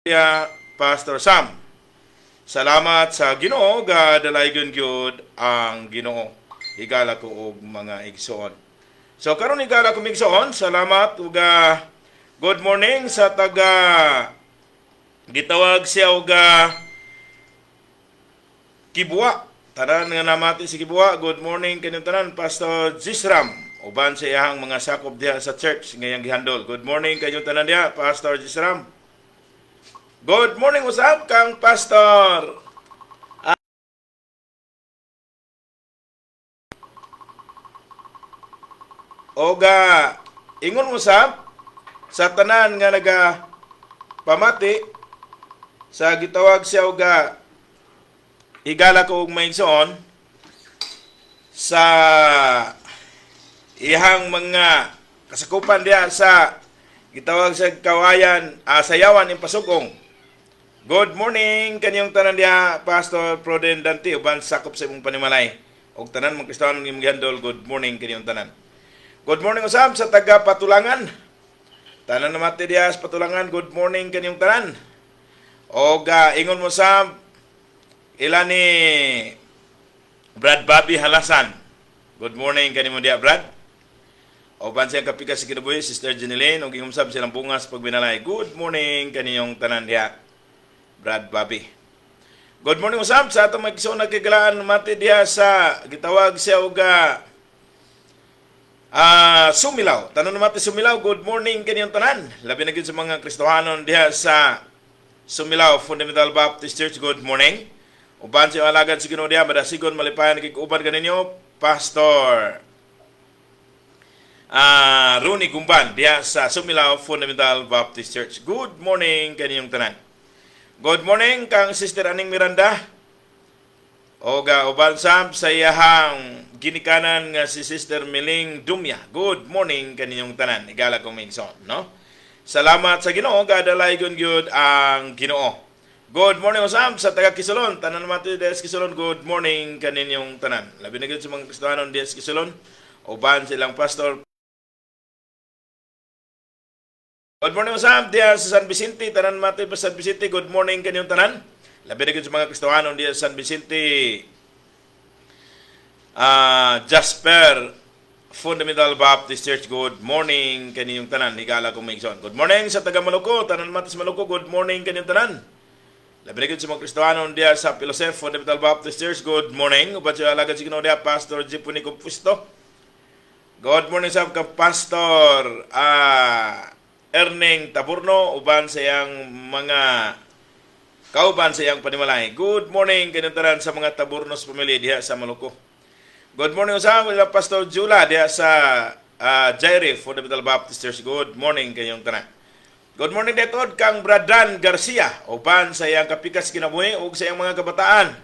Ya, Pastor Sam. Salamat sa Ginoo, gadalaygon gyud ang Ginoo. Higala ko og mga igsoon. So karon, higala ko igsoon, salamat ug good morning sa taga gitawag siya og Kibwa. Tanan nga namati si Kibwa, good morning kanyong tanan, Pastor Jisram. Uban sa iyang mga sakop diha sa church ngayang gihandol. Good morning kanyong tanan diha, Pastor Jisram. Good morning usab kang Pastor Oga, ingon usab sa tanan nga naga pamati sa gitawag siya oga higala ko og maigsoon sa iyang mga kasakupan diha sa gitawag sa Kawayan, Sayawan Impasugong. Good morning kanyong tanan diha, Pastor Pruden Dante, uban sakop sa imong panimalay. Og tanan mga Kristiyano imong gihandol, good morning kanyong tanan. Good morning usab sa taga Patulangan. Tanan namati diha sa Patulangan, good morning kanyong tanan. Og ingon mo sa ila ni Brad Bobby Halasan. Good morning kanimo diha, Brad. O siyang kapika sa kinabuhi, Sister Jeneline, og ingon sab silang bungas pagbinalay. Good morning kaniyong tanan diha, Brad Bobby. Good morning usab sa atong magkisuon nagkigalaan mati diha sa gitawag siya og Sumilaw. Tanan mati Sumilaw, good morning kaniyong tanan. Labi na gyud sa mga Kristohanon diha sa Sumilaw Fundamental Baptist Church, good morning. Uban sa alagad sa Ginoo diha, madasigon malipayan nakig-uban kaninyo, Pastor Rooney Gumban diha sa Sumilaw Fundamental Baptist Church. Good morning kaniyong tanan. Good morning kang Sister Aning Miranda. Oga uban sab sa iyahang ginikanan nga si Sister Miling Dumya. Good morning kaninyong tanan. Igala kong migson, no? Salamat sa Ginoo, gadalaygon gyud ang Ginoo. Good morning usab sa taga Kisulon. Tanan mati des Kisulon, good morning kaninyong tanan. Labi na gyud sa mga Kristohanon des Kisulon. Uban silang pastor. Good morning usab diha sa San Vicente, tanan mati pa San Vicente, good morning kaninyong tanan. Labi na gyud sa mga Kristohanon diha sa San Vicente. Jasper Fundamental Baptist Church, good morning kaninyong tanan. Higala kong maigsoon. Good morning sa taga Maluko, tanan mati sa Maluko, good morning kaninyong tanan. Labi na gyud sa mga Kristohanon diha sa Pilosef Fundamental Baptist Church, good morning. Uban sa alagad sa Ginoo diha, Pastor Jipuni Compuesto. Good morning sa ka Pastor Erning Taburno, uban sa iyang mga kauban sa iyang panimalay. Good morning kaninyong tanan sa mga Taburnos family diha sa Maluko. Good morning usab sa Pastor Jula diha sa Jairi Fundamental Baptist Church. Good morning kanyong tanan. Good morning detod kang Bradan Garcia, uban sa iyang kapikas kinabuhi ug sa iyang mga kabataan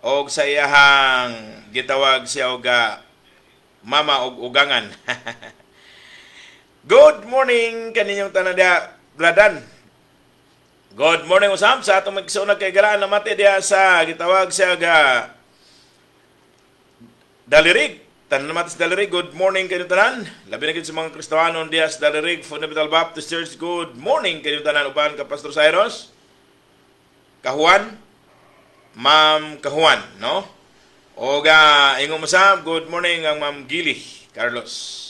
og sa iyang gitawag siya og mama og ugangan. Good morning kaninyong tanan diha, Bradan. Good morning usab sa atong magsuon kay galaan na mati diha sa gitawag siya ga Dalirig. Tanan mati sa Dalirig, good morning kaninyong tanan. Labi na gyud sa mga Kristohanon diha sa Dalirig Fundamental Baptist Church, good morning kaninyong tanan uban ka Pastor Cyrus. Kahuan, Ma'am Kahuan, no? Oga ingon mo sa good morning ang Ma'am Gili Carlos.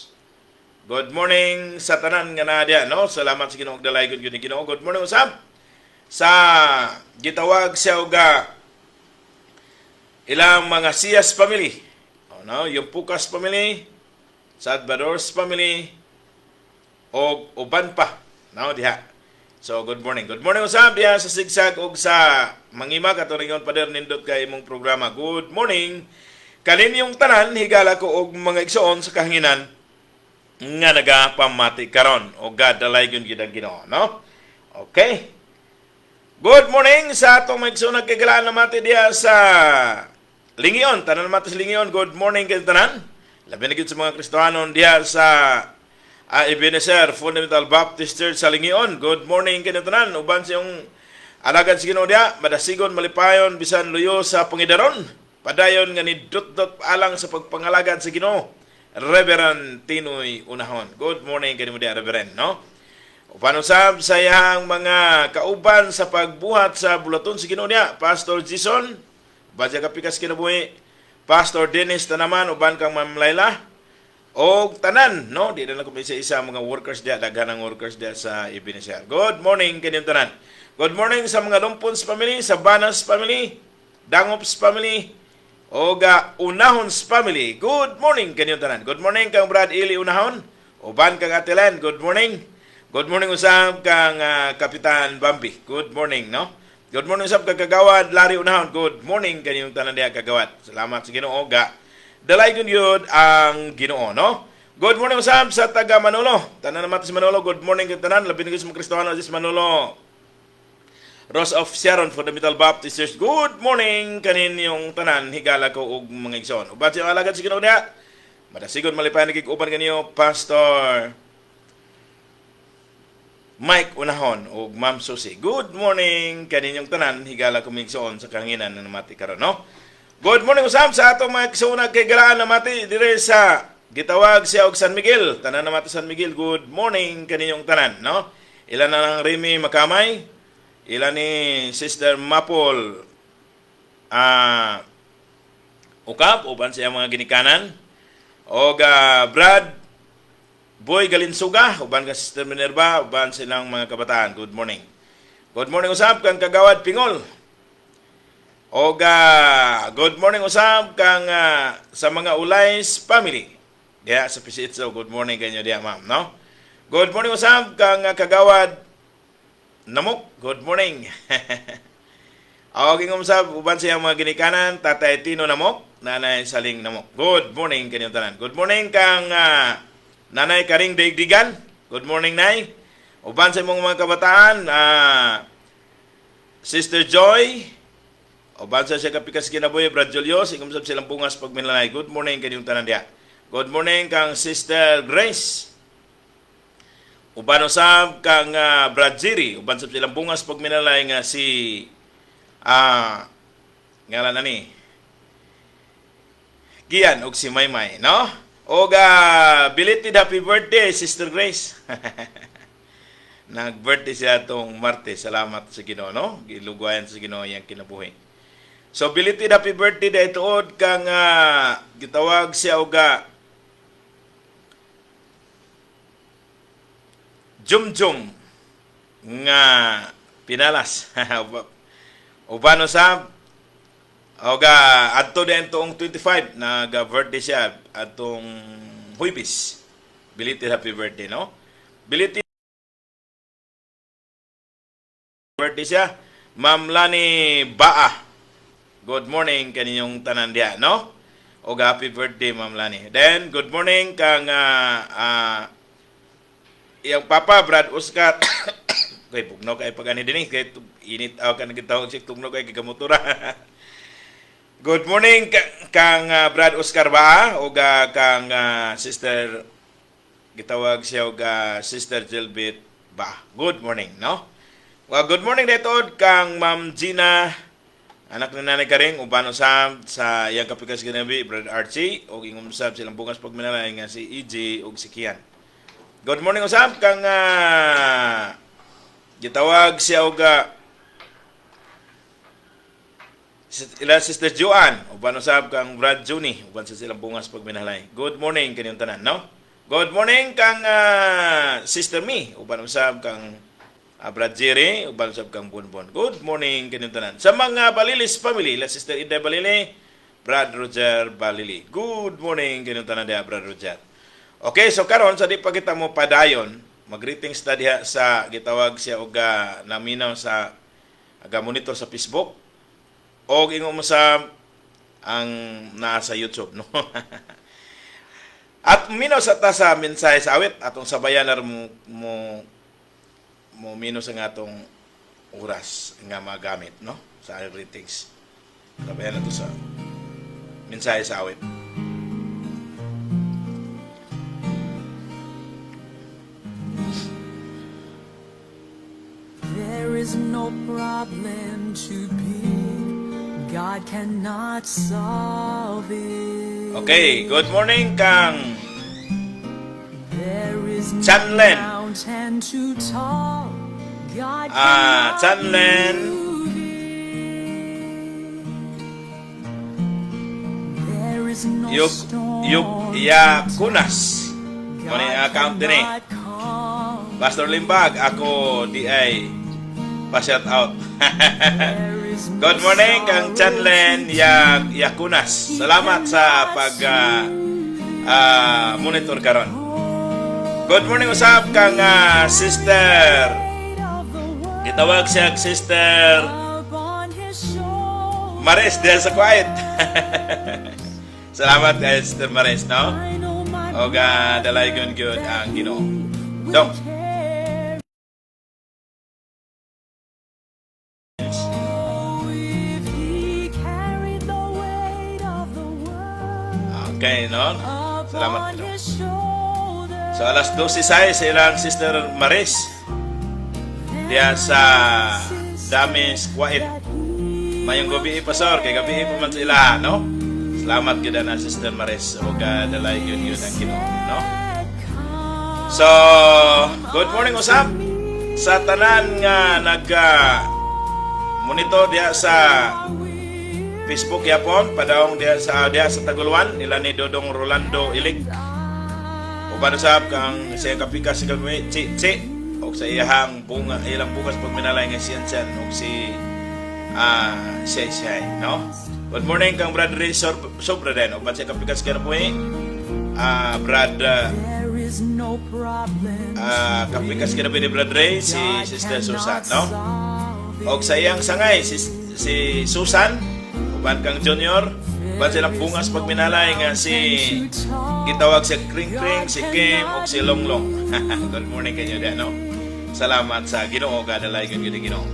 Good morning sa tanan nga naa diha, no? Salamat sa Ginoo, dalaygon gyud ni Ginoo. Good morning usab sa gitawag siya og ilang mga Sias family. Oh, no, yung Pukas family, Salvador's family, og uban pa, no, diha. So good morning. Good morning usab diha sa Sigsag og sa Mangima kato ringon pader, nindot kay imong programa. Good morning kaninyong tanan, higala ko og mga igsoon sa kahanginan nga nagapamati karon o God dalaygon gyud ang Ginoo, no? Okay. Good morning sa atong mga igsoon nagkagalaan na mati diha sa Lingion. Tanan mati sa Lingion, good morning kay tanan. Labi na gyud sa mga Kristohanon diha sa Ebenezer Fundamental Baptist Church sa Lingion. Good morning kay tanan. Uban sa iyong alagad sa Ginoo diha, madasigon malipayon bisan luyo sa pangidaron. Padayon nga ni dot alang sa pagpangalagad sa Ginoo. Reverend Tinoy Unahon. Good morning kanimo diha, Reverend, no? Uban usab sa iyang mga kauban sa pagbuhat sa buluhaton sa Ginoo niya, Pastor Jason, uban siya kapikas kinabuhi, Pastor Dennis Tanaman, uban kang Ma'am Laila, og tanan, no? Di na lang kung isa-isa mga workers diya, daghan ang workers diya sa Ebenezer. Good morning kaninyong tanan. Good morning sa mga Lumpons family, sa Banas family, Dangops family, og Unahons family. Good morning kaninyong tanan. Good morning kang Brad Eli Unahon, uban kang Ate Len. Good morning. Good morning usab kang Kapitan Bambi. Good morning, no? Good morning usab kang Kagawad Larry Unahon. Good morning kaninyong tanan diha, kagawad. Salamat sa Ginoo ga. Dalaygon yun ang Ginoo, no? Good morning usab sa taga Manolo. Tanan naman sa Manolo, good morning kay tanan. Labi na gyud sa mga Kristihano sa Manolo. Rose of Sharon Fundamental Baptist Church. Good morning kaninyong tanan, higala ko og mga igsoon. Uban sa alagad sa Ginoo diha. Madasigon malipayan nagig uban kaniyo Pastor Mike Unahon ug Ma'am Susie. Good morning kaninyong tanan, higala ko mga igsoon sa kahanginan na namati karon, no? Good morning usab sa atong mga igsoon kay galaan namati dire sa gitawag siya og San Miguel. Tanan namati San Miguel, good morning kaninyong tanan, no? Ilan na lang Remy Makamay, ilan ni Sister Mapol Ukap, uban siya mga ginikanan. Og Brad Boy Galinsuga, uban ka Sister Minerva, uban silang mga kabataan. Good morning. Good morning usab kang Kagawad Pingol. Og good morning usab kang sa mga Ulays family. Diha sa PCHO, good morning kanyo diha, ma'am, no? Good morning usab kang Kagawad Namok. Good morning. Og ingom usab uban siya mga ginikanan, Tatay Tino Namok, Nanay Saling Namok. Good morning kaninyong tanan. Good morning kang Nanay Karing Daigdigan. Good morning, Nay. Uban sa imong mga kabataan, Sister Joy, uban sa siya kapikas kinabuhi, Brad Julius, ingom sab silang bungas pagminalay. Good morning kaninyong tanan diha. Good morning kang Sister Grace. Uban usab kang Brad Ziri, uban sab silang bungas pagminalay nga si ngalan na ni Gian og si Maymay, no? Og belated happy birthday, Sister Grace. Nag-birthday siya atong Martes. Salamat sa Ginoo, no? Gilugwayan sa Ginoo iyang kinabuhi. So belated happy birthday dahil tuod kang gitawag siya og Jumjum nga pinalas. Uban usab og adto din tuong 25 nag-birthday siya atong Huybis. Belated happy birthday, no? Belated birthday siya. Ma'am Lani Baa. Good morning kaninyong tanan diha, no? Og happy birthday, Ma'am Lani. Then good morning kang iyang papa Brad Oscar. Kay bugnaw kay pag ani dinhi kay init aw kan gitawag siya tugnaw kay gigamotora. Good morning kang Brad Oscar Baa og kang sister gitawag siya og Sister Gilbert Ba. Good morning, no? Well, good morning dito kang Ma'am Gina, anak ni Nanay Karing, uban usab sa iyang kapikas ginabi Brad Archie og ingom usab silang bungas pagminalay nga si EJ og si Kian. Good morning usab kang gitawag siya og ila Sister Joanne, uban usab kang Brad Juni, uban sa silang bungas pagminalay. Good morning kaninyong tanan, no? Good morning kang Sister Mi, uban usab kang Brad Jerry, uban usab kang Bonbon. Good morning kaninyong tanan. Sa mga Balilis family, ila Sister Ida Balili, Brad Roger Balili. Good morning kaninyong tanan diha, Brad Roger. Okay, so karon sa di pa kita mo padayon, mag-greetings ta diha sa gitawag siya og naminaw sa aga monitor sa Facebook og ingon mo sa ang naa sa YouTube, no? At minaw sa ta sa mensahe sa awit atong sabayan na mo mino sa nga atong oras nga magamit, no, sa greetings. Sabayan na to sa mensahe sa awit. There is no problem too big, God cannot solve it. Okay, good morning kang There is no Chanlen. mountain Mountain too tall, God Ah, cannot Chanlen. Move it. There is no Yug storm Yug Yakunas. God Mo ni account dinhi. Cannot calm. Pastor Limbag, ako di ay pa-shout out. There is no Good morning kang sorrow Chanlen too Yakunas. Salamat sa pag monitor karon. Good morning usab kang Sister. Weight of the world Gitawag siya Sister upon his shoulders. Maris diyan sa Kuwait. Salamat kay Sister Maris, no? I know my Og dalaygon gyud ang Ginoo. will Dong. Carry. Oh, if he carried the weight of the world Okay, no? Salamat. upon his shoulders, So alas 12 sa ilang Sister Maris diya sa Damis, Kuwait. Mayong gabi, Pastor, kay gabi pa man sa ila, no? Salamat gyud na, Sister Maris, ug dalaygon gyud ang Ginoo, no? So, good morning usab sa tanan nga nag monitor diha sa Facebook yapon, padawong diha sa Taguluan nila ni Dodong Rolando Ilig. Uban usab kang sa iyang kapikas si kami Chi Chi og sa iyahang bunga, ilang bukas pagminalay nga siyan siyan og si Shay Shay, no? Good morning kang Brad Ray Sobra din uban sa kapikas kay po Brad There is no problem kapikas kay ni Brad Ray, si Sister Susan, no? Og sa iyang sangay si Susan, uban kang Junior, uban silang bungas pagminalay nga si gitawag si Kring Kring, si Kim ug si Longlong. Good morning kanyo diha, no? Salamat sa Ginoo, gadalaygon gyud ang Ginoo.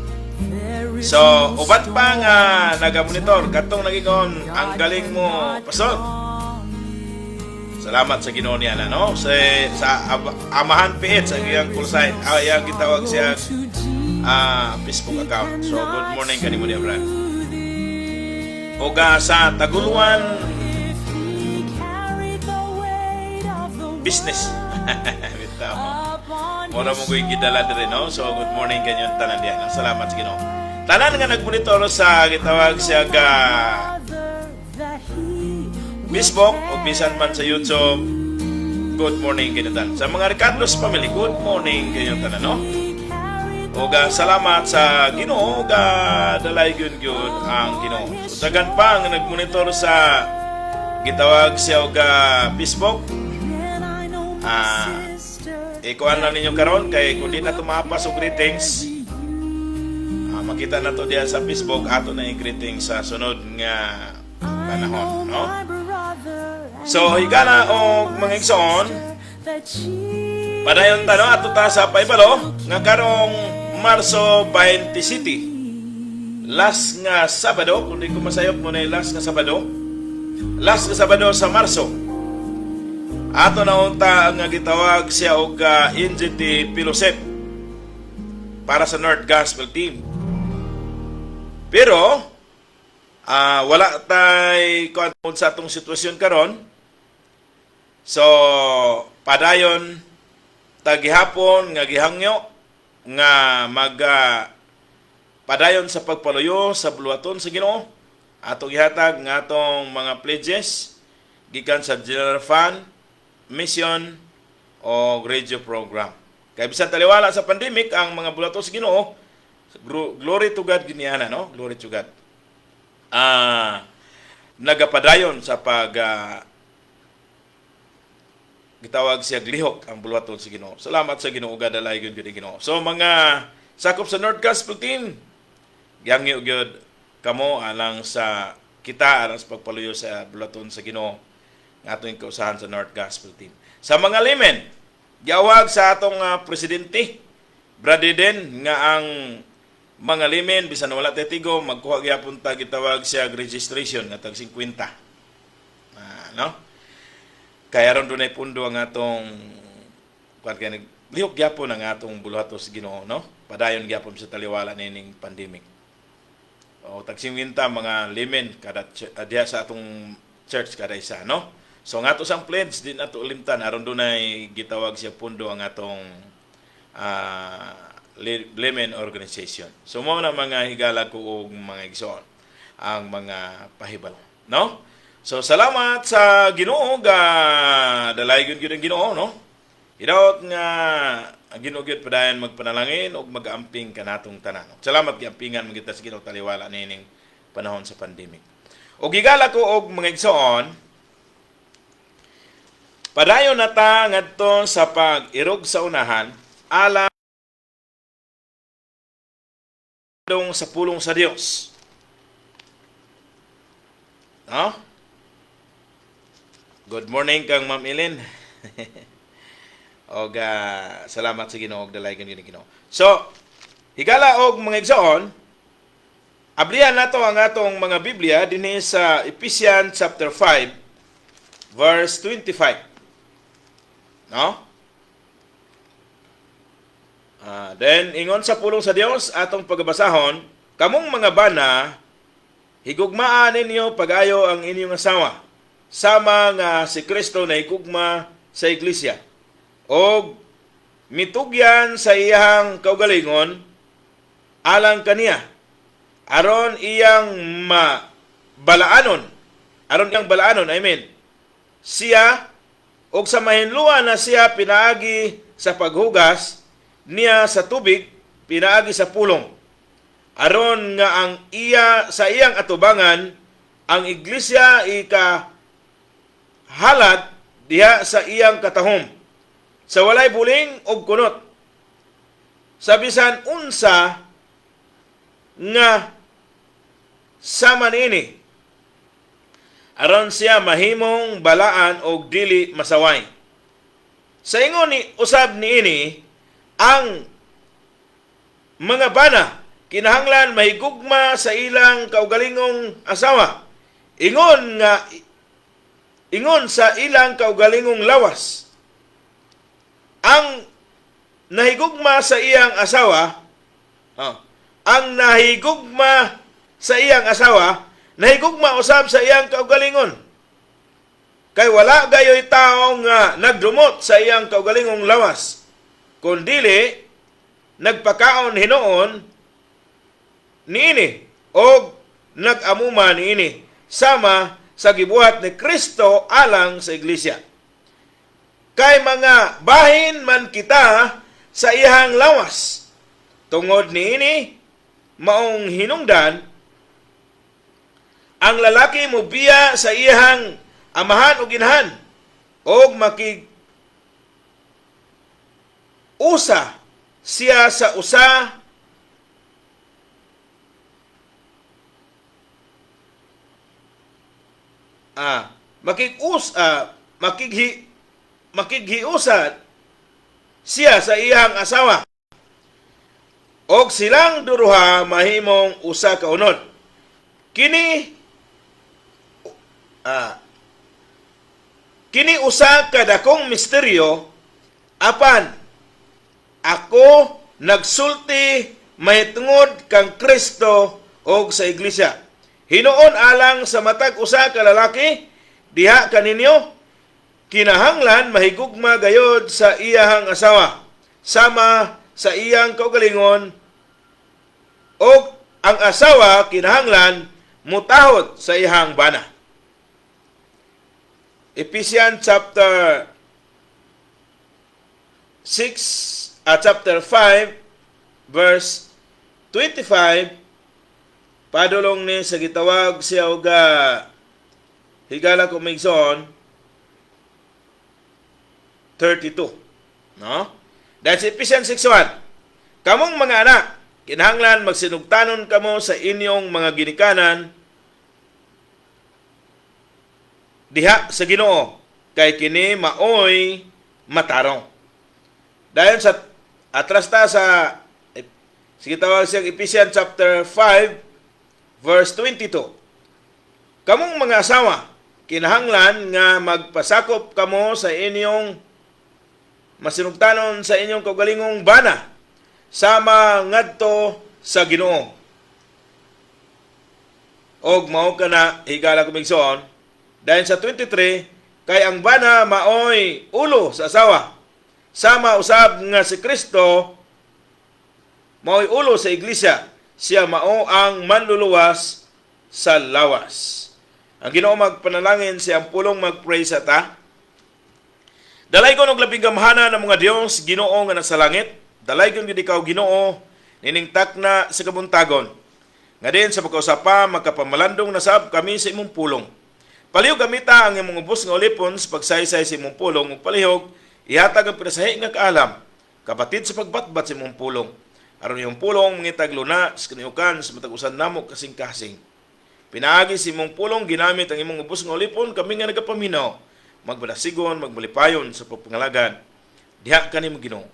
So, uban pa nga nagamonitor katong nagingon, "Ang galing mo, Pastor." Salamat sa Ginoo niya na, no? Sa Amahan PH ang iyang call sign, iyang gitawag siya Facebook account. So, good morning kanimo diya, Brad. Ug sa Taguluan business. Bitaw mo. Mura mo ko'y gidala diri, no? So, good morning kanyong tanan diya. Salamat sa Ginoo. Tanan nga nagmonitor sa gitawag siya ga Facebook o bisan man sa YouTube, good morning kanyo tanan. Sa mga Ricardo's family, good morning kanyo tanan, no? Ug salamat sa Ginoo, ga dalaygon gyud ang Ginoo. So, dagan pa nga nagmonitor sa gitawag siya og Facebook. Ikuan lang ninyo karon kay kung di na tumapas og greetings, makita na to diya sa Facebook, ato na yung greetings sa sunod nga panahon, no? So, higala og mga igsoon, padayon ta, no? Ato ta sa paibalo nga karong Marso 27. Last nga Sabado, kung di ko masayop mo na yung last nga Sabado. Last nga Sabado sa Marso. Ato na unta ang nga gitawag siya og NGT Fellowship para sa North Gospel Team. Pero wala tay kuan sa atong sitwasyon karon. So padayon tagihapon nga gihangyo nga mag padayon sa pagpaluyo sa buluhaton sa Ginoo. Atong gihatag nga atong mga pledges gikan sa General Fund, Mission o radio program. Kay bisan taliwala sa pandemic ang mga buluhaton sa Ginoo, glory to God giniana, no? Glory to God. Nagapadayon sa pag gitawag siya glihok ang buluhaton sa Ginoo. Salamat sa Ginoo, gadalaygon gyud ang Ginoo. So mga sakop sa North Gospel Team, gihangyo gyud kamo alang sa kita alang sa pagpaluyo sa buluhaton sa Ginoo nga atong kausahan sa North Gospel Team. Sa mga laymen, giawag sa atong presidente Brad Eden nga ang mga laymen bisan wala tay tigo magkuha gyapon ta gitawag siya registration nga tag 50. No? Kaya aron dunay pundo ang atong kuan kay naglihok gyapon ang atong buluhaton sa Ginoo, no? Padayon gyapon sa taliwala nining pandemic. O tag 50 mga laymen kada diha sa atong church kada isa, no? So ang ato sang pledge din ato limtan aron dunay gitawag siya pundo ang atong Women Organization. So mao na, mga higala ko og mga igsoon, ang mga pahibalo, no? So salamat sa Ginoo ga dalaygon gyud ang Ginoo, no? Hinaot nga ang Ginoo gyud padayon magpanalangin ug mag-amping kanatong tanan. Salamat giampingan man kita sa Ginoo taliwala niining panahon sa pandemic. Og higala ko og mga igsoon, padayon na ta ngadto sa pag-irog sa unahan alang sa pulong sa Dios. No? Good morning kang Ma'am Ellen. Og salamat sa Ginoo og dalaygon gyud Ginoo. So, higala og mga igsoon, ablihan nato ang atong mga Biblia dinhi sa Ephesians chapter 5 verse 25. No? Then ingon sa pulong sa Dios atong pagabasahon, "Kamong mga bana, higugmaa ninyo pag-ayo ang inyong asawa, sama nga si Kristo na higugma sa iglesia og mitugyan sa iyang kaugalingon alang kaniya, aron iyang mabalaanon, aron iyang balaanon, I mean, siya og sa mahinluan na siya pinaagi sa paghugas niya sa tubig pinaagi sa pulong, aron nga ang iya sa iyang atubangan ang iglesia ika halad diha sa iyang katahom sa walay buling og kunot sa bisan unsa nga sama niini, aron siya mahimong balaan og dili masaway." Sa ingon ni usab niini, ang mga bana kinahanglan mahigugma sa ilang kaugalingong asawa ingon nga ingon sa ilang kaugalingong lawas. Ang nahigugma sa iyang asawa, oh, ang nahigugma sa iyang asawa, nahigugma usab sa iyang kaugalingon. Kay wala gayoy tao nga nagdumot sa iyang kaugalingong lawas, kundili nagpakaon hinuon niini og nag-amuma niini, sama sa gibuhat ni Kristo alang sa iglesia. Kay mga bahin man kita sa iyang lawas. Tungod niini, maong hinungdan, ang lalaki mobiya sa iyang amahan ug inahan og makig usa siya sa usa makig-us makighi makighiusa siya sa iyang asawa og silang duruha mahimong usa ka unod. Kini usa ka dakong misteryo, apan ako nagsulti mahitungod kang Kristo og sa iglesia. Hinuon alang sa matag usa ka lalaki diha kaninyo, kinahanglan mahigugma gayod sa iyahang asawa sama sa iyang kaugalingon, og ang asawa kinahanglan mutahod sa iyang bana. Ephesians chapter 6, chapter 5 verse 25 padulong ni sa gitawag siya og higala ko migson 32, no? That's Ephesians 6:1. "Kamong mga anak, kinahanglan magsinugtanon kamo sa inyong mga ginikanan diha sa Ginoo, kay kini maoy matarong." Dayon sa atras ta sa sige tawag siya Ephesians chapter 5 verse 22. "Kamong mga asawa, kinahanglan nga magpasakop kamo sa inyong masinugtanon sa inyong kaugalingong bana sama ngadto sa Ginoo." Og mao kana, higala ko migsoon, dahil sa 23, kay ang bana maoy ulo sa asawa. Sama usab nga si Kristo mao'y ulo sa iglesia, siya mao ang manluluwas sa lawas. Ang Ginoo magpanalangin, siyang pulong mag-pray sa ta. Dalaygon og labing gamhanan nga Dios, Ginoo nga nasa langit. Dalaygon gyud ikaw, Ginoo, nining takna sa kabuntagon. Nga din sa pagkausap pa makapamalandong na sab kami sa imong pulong. Palihog gamita ang imong ubos nga ulipon sa pagsaysay sa imong pulong ug palihog ihatag ang pinasahi nga kaalam kapatid sa pagbatbat sa imong pulong. Aron imong pulong mangitag luna sa kaniukan sa matag usa namo kasing-kasing. Pinaagi sa imong pulong ginamit ang imong ubos nga ulipon, kami nga nagapaminaw magbalasigon, magmalipayon sa pagpangalagad diha kanimo, Ginoo.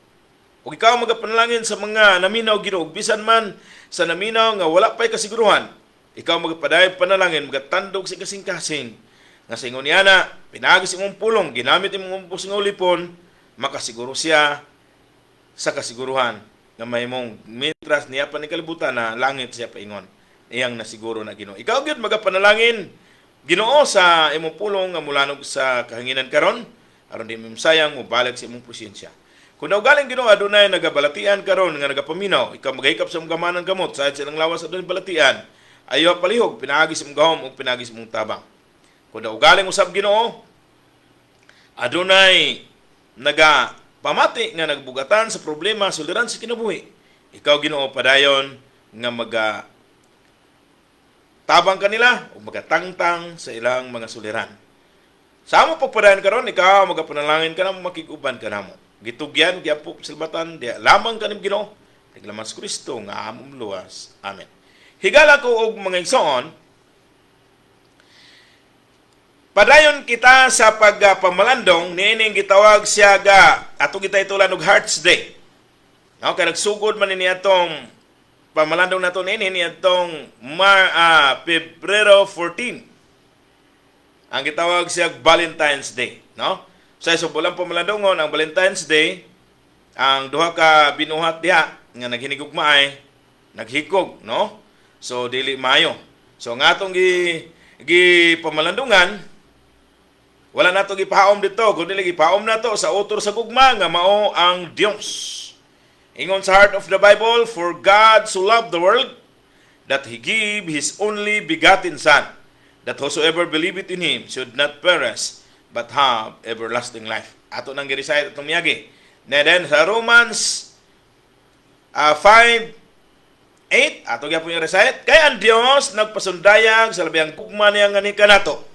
Ug ikaw magapanalangin sa mga naminaw, Ginoo, ug bisan man sa naminaw nga wala pay kasiguruhan, ikaw magapaday panalangin, magatandog sa kasing-kasing nga sa ingon niya na pinaagi sa imong pulong ginamit imong ubos nga ulipon, makasiguro siya sa kasiguruhan nga mahimong mitras niya pa ni kalibutan na langit siya paingon iyang nasiguro na, Ginoo. Ikaw gyud magapanalangin, Ginoo, sa imong pulong nga mulanog sa kahanginan karon aron di mo sayang mobalik sa imong presensya. Kung naugaling, Ginoo, adunay nagabalatian karon nga nagapaminaw, ikaw magahikap sa imong gamanan gamot sa silang lawas adunay balatian. Ayo palihog pinaagi sa imong gahom ug pinaagi sa imong tabang. Kung naugaling usab, Ginoo, adunay naga pamati nga nagbugatan sa problema suliran sa kinabuhi, ikaw, Ginoo, padayon nga maga tabang kanila o magatangtang sa ilang mga suliran. Sa amo pagpadayon karon, ikaw magapanalangin ka namo, makig-uban ka namo. Gitugyan, giampo silbatan, diha lamang kanim, Ginoo. Naglaman sa Kristo nga among luwas. Amen. Higala ko og mga igsoon, padayon kita sa pagpamalandong niining gitawag siya ga ato kita itulan og Hearts Day. No, kay nagsugod man ni atong pamalandong nato niini niadtong Pebrero 14. Ang gitawag siya Valentine's Day, no? Sa so bulang pamalandongon ang Valentine's Day, ang duha ka binuhat diha nga naghinigugmaay naghikog, no? So dili maayo. So ang atong gi gi pamalandungan, wala nato gipaom dito, kundi gipaom nato sa author sa gugma nga mao ang Dios. Ingon sa heart of the Bible, "For God so loved the world that He gave His only begotten Son, that whosoever believeth in Him should not perish, but have everlasting life." Ato nang gi-recite atong miyagi. And then sa Romans 5:8, ato gyapon yung recite, "Kay ang Dios nagpasundayag sa labihang gugma niya nga ni kanato,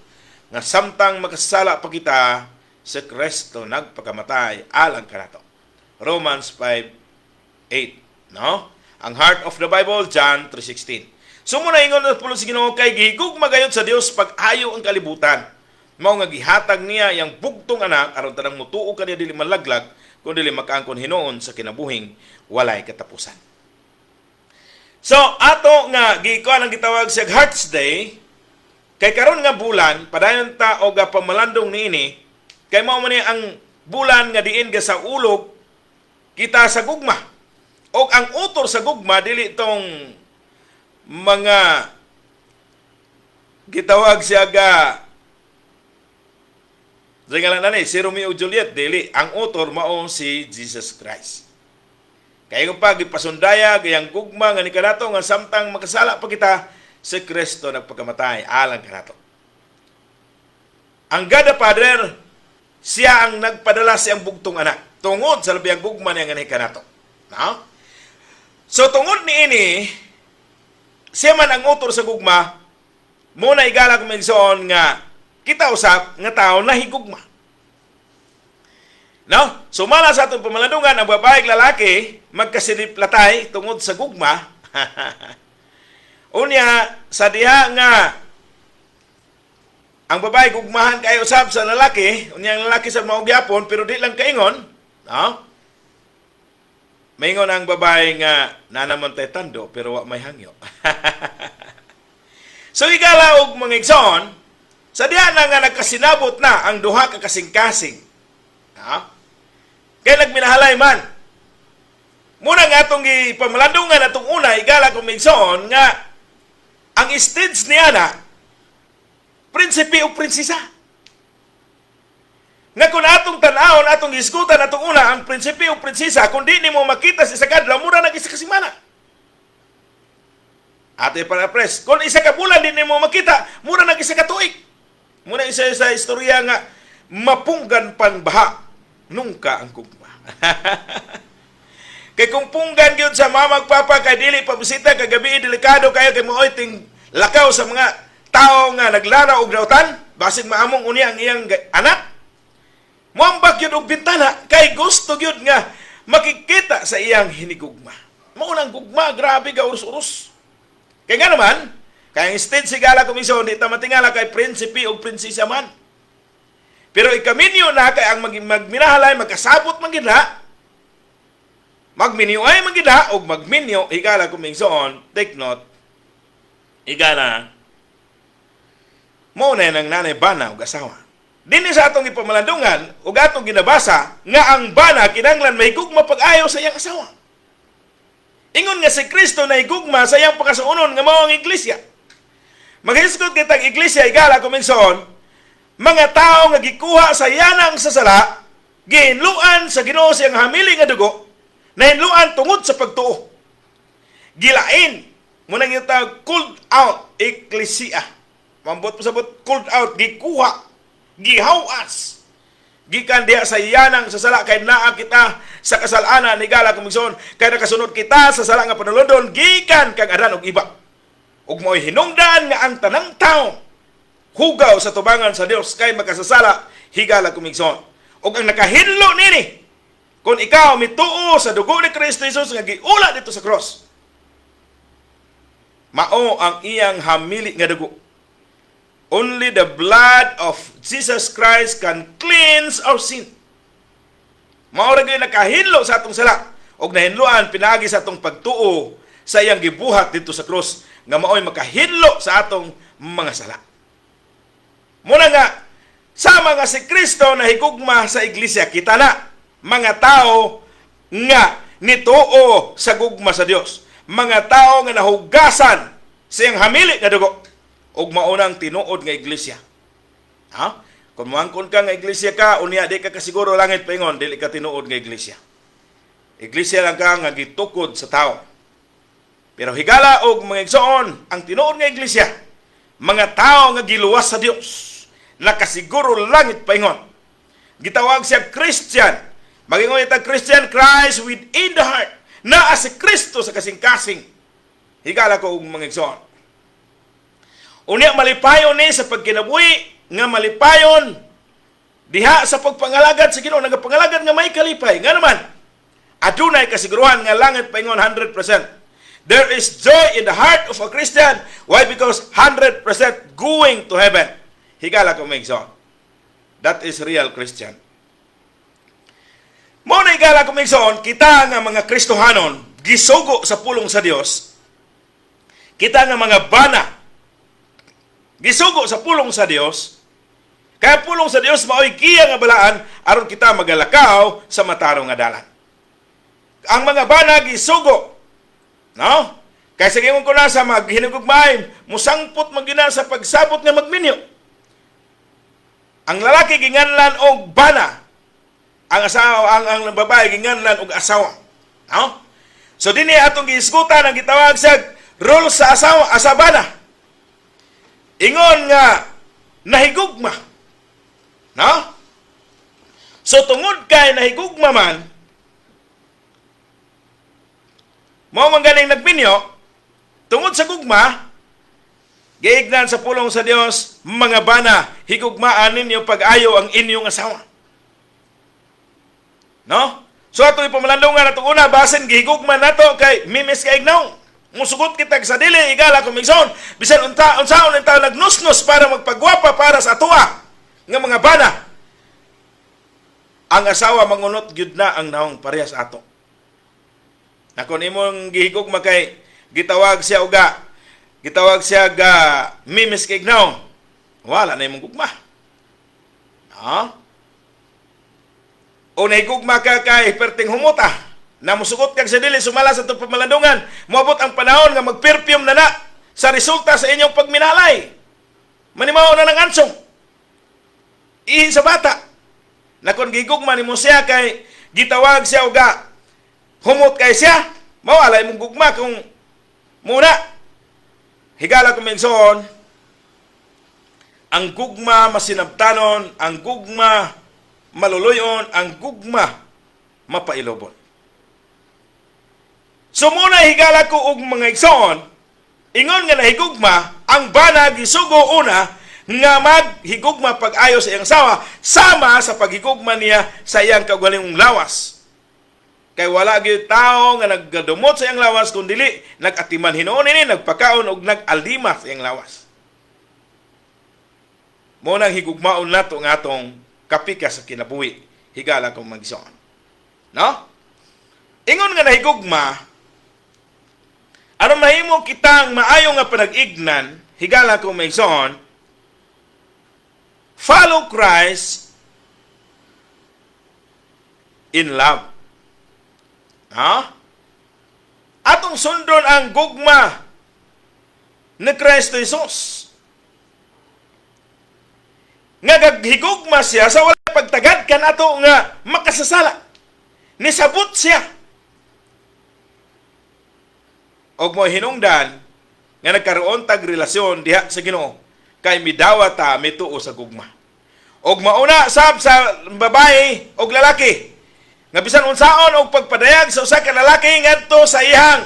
nga samtang makasala pa kita, si Kristo nagpakamatay alang kanato." Romans 5:8, no? Ang heart of the Bible, John 3:16. So muna ingon na pulong sa Ginoo, "Kay gihigugma gayud sa Dios pag-ayo ang kalibutan. Mao nga gihatag niya iyang bugtong anak aron tanang mutuo kaniya dili malaglag kun dili makaangkon hinuon sa kinabuhing walay katapusan." So ato nga gikuan ang gitawag siya Hearts Day kay karon nga bulan padayon ta og pamalandong niini kay mao man ni ang bulan nga diin ga sa ulog kita sa gugma. Og ang author sa gugma dili tong mga gitawag siya ga sa ngalan na ni, si Romeo ug Juliet, dili. Ang author mao si Jesus Christ. Kaya kung pag ipasundaya, gayang gugma nga ni kanato, nga samtang makasala pa kita, si Kristo nagpakamatay alang kanato. Ang God the Father, siya ang nagpadala siyang bugtong anak tungod sa labihang gugma niya nga ni kanato. No? So tungod ni ini, siya man ang author sa gugma, mo na igala kong igsoon nga kita usap nga tao nahigugma. No? So mala sa atong pamalandungan, ang babae ug lalaki magkasiliplatay tungod sa gugma. Unya, sa diha nga ang babae gugmahan kayo usab sa lalaki, unya ang lalaki sa mao gyapon pero di lang kaingon, no? Maingon ang babae nga naa naman tay tando pero wa may hangyo. So igala og mga igsoon, sa diha na nga nagkasinabot na ang duha ka kasing-kasing. Ha? Kay nagminahalay man. Muna nga atong gipamalandungan atong una, igala kong igsoon nga ang stage niya na prinsipe o prinsesa. Nga kung atong tan-awon, atong gisgutan, atong una, ang prinsipe o prinsesa, kung di nimo makita sa isa ka adlaw, mura nag isa ka semana. Ate para pres, kung isa ka bulan di nimo makita, mura nag isa ka tuig. Muna isa sa istorya nga mapunggan pang baha, nungka ang gugma. Kay kung punggan gyud sa mama ug papa kay dili pa bisita kagabi, delikado kayo kay maoy ting lakaw sa mga tao nga naglara og dautan, basig maamong unya ang iyang anak. Moambak gyud og bintana kay gusto gyud nga makikita sa iyang hinigugma. Mao nang gugma, grabe ga urus-urus. Kay nga naman, kay ang stage sigala komisyon, di ta matingala kay prinsipe o prinsesa man. Pero ikaminyo na kay ang magminahalay, magkasabot man gid na, magminyo ay man gid na, og magminyo, higala komisyon, take note, higala, mao na ang nanay bana og asawa. Dinhi sa atong ipamalandungan ug atong ginabasa nga ang bana kinahanglan mahigugma pag-ayo sa iyang asawa. Ingon nga si Kristo nahigugma sa iyang pagkasuonon nga mao ang iglesia. Maghisgot kitang iglesia, higala kuminsoon, mga tao nga gikuha sa yanang sa sala, gihinluan sa Ginoo siyang hamili nga dugo, nahinluan tungod sa pagtuo. Gilain mo nang gitawag called out ecclesia. Mambot pasabot called out, gikuha, gihawas gikan diha sa yanang sa sala kay naa kita sa kasalanan, higala kumigsoon, kay nakasunod kita sa sala nga panulondon gikan kang Adan ug Eva. Ug mo'y hinungdan nga ang tanang tao hugaw sa tubangan sa Dios kay makasasala, higala kumigsoon. Ug ang nakahinlo nini kung ikaw mituo sa dugo ni Kristo Jesus nga giula dito sa cross, mao ang iyang hamili nga dugo. Only the blood of Jesus Christ can cleanse our sin. Mao ra gyud nakahinlo sa atong sala ug nahinloan pinaagi sa atong pagtuo sa iyang gibuhat dito sa krus nga maoy makahinlo sa atong mga sala. Muna nga sama nga si Kristo nahigugma sa iglesia, kita na mga tao nga nituo sa gugma sa Dios, mga tao nga nahugasan sa iyang hamili nga dugo ug maunang tinuod nga iglesia. Ha? Kung muangkon ka nga iglesia ka, unya di ka kasiguro langit paingon, dili ka tinuod nga iglesia. Iglesia lang ka nga gitukod sa tao. Pero higala og mga igsoon, ang tinuod nga iglesia, mga tao nga giluwas sa Dios, nakasiguro langit paingon. Gitawag siya Christian. Magingon ita Christian, Christ within the heart. Naa si Kristo sa kasing-kasing. Higala ko og mga igsoon. Unya malipayon ni sa pagkinabuhi nga malipayon diha sa pagpangalagad sa Ginoo, nagapangalagad nga may kalipay. Nga naman, adunay kasiguruhan nga langit paingon 100%. There is joy in the heart of a Christian. Why? Because 100% going to heaven. Higala ko mga igsoon. That is real Christian. Mao na, higala ko mga igsoon, kita nga mga Kristohanon, gisugo sa pulong sa Dios, kita nga mga bana, gisugo sa pulong sa Dios, kaya pulong sa Dios maoy giya nga balaan aron kita magalakaw sa matarong nga dalan. Ang mga bana gisugo, no? Kay sa ingon ko na sa maghinugugmain, musangpot man gina sa pagsabot nga magminyo. Ang lalaki ginganlan og bana. Ang asawa ang babae ginganlan og asawa. No? So dinhi atong gihisgutan ang gitawag sa role sa asawa asabana. Ingon nga nahigugma. No? So tungod kay nahigugma man, mao man ganing nagminyo, tungod sa gugma, giignan sa pulong sa Dios, "Mga bana, higugmaan ninyo pag-ayo ang inyong asawa." No? So ato ipamalandungan atong una, basin gihigugma nato kay mimis kay ignaw. Musugot kita sa dili, higala kumigsoon. Bisan unta unsaon ang tao nagnusnos para magpagwapa para sa atoa nga mga bana. Ang asawa mangunot gyud na ang naong parehas ato. Na kung imong gihigugma kay gitawag siya uga, gitawag siya ga mimis kay ignaw, wala na imong gugma. Ha? O nahigugma ka kay perting humuta, na musugot kag sa dili sumala sa itong pamalandungan, moabot ang panahon nga magperfume na na sa resulta sa inyong pagminalay. Manimaw na ng ansong. Ihi sa bata. Na kung gigugma nimo siya kay gitawag siya uga humot kay siya, mawala imong gugma kung muna. Higala ko, mga, ang gugma masinabtanon, ang gugma maluluyon, ang gugma mapailobon. So muna, higala ko og mga igsoon, ingon nga nahigugma, ang bana gisugo una nga maghigugma pag-ayo sa iyang asawa sama sa paghigugma niya sa iyang kaugalingong lawas. Kay wala gyud tao nga naggadumot sa iyang lawas kun dili nag-atiman hinuon ini, nagpakaon og nag-alima sa iyang lawas. Mao nang higugmaon nato nga atong kapika sa kinabuhi, higala kong mga igsoon. No? Ingon nga nahigugma, aron mahimo kitang maayo nga panag-ignan, higala kong mga igsoon, follow Christ in love. Ha? Atong sundon ang gugma ni Kristo Jesus. Nga gaghigugma siya sa wala pagtagad kanato nga makasasala. Nisabot siya. Og mo hinungdan nga nagkaroon tag relasyon diha sa Ginoo kay midawat ta, mituo sa gugma. Og mauna sab sa babae og lalaki nga bisan unsaon og pagpadayag sa usa ka lalaki ngadto sa iyang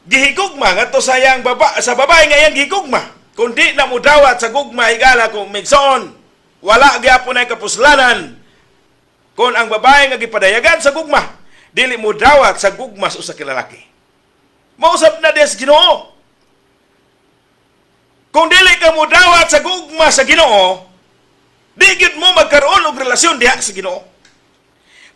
gihigugma, ngadto sa iyang baba, sa babae nga iyang gihigugma, kundi na mudawat sa gugma, higala kung migsoon, wala gyapon ay kapuslanan kung ang babae nga gipadayagan sa gugma dili mo dawat sa gugma sa usa ka lalaki. Mausab na des Ginoo. Kung dili ka mo dawat sa gugma sa Ginoo, di gyud mo magkaroon og relasyon diha sa Ginoo.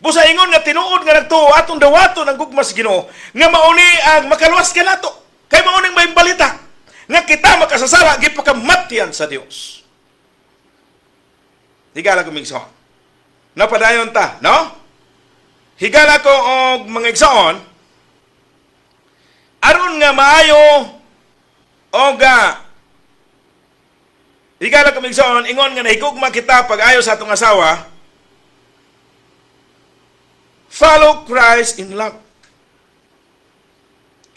Busa ingon nga tinuod nga nagtuo, atong dawaton ang gugma sa Ginoo nga mauni ang makaluwas kanato. Kay mauning may balita nga kita makasasala, gipakamatyan sa Dios. Higala ko, migsoon. Napadayon ta, no? Higala ko og mga igsoon, aron nga maayo og higala ko, migsoon, ingon nga nahigugma kita pag-ayo sa atong asawa, follow Christ in love.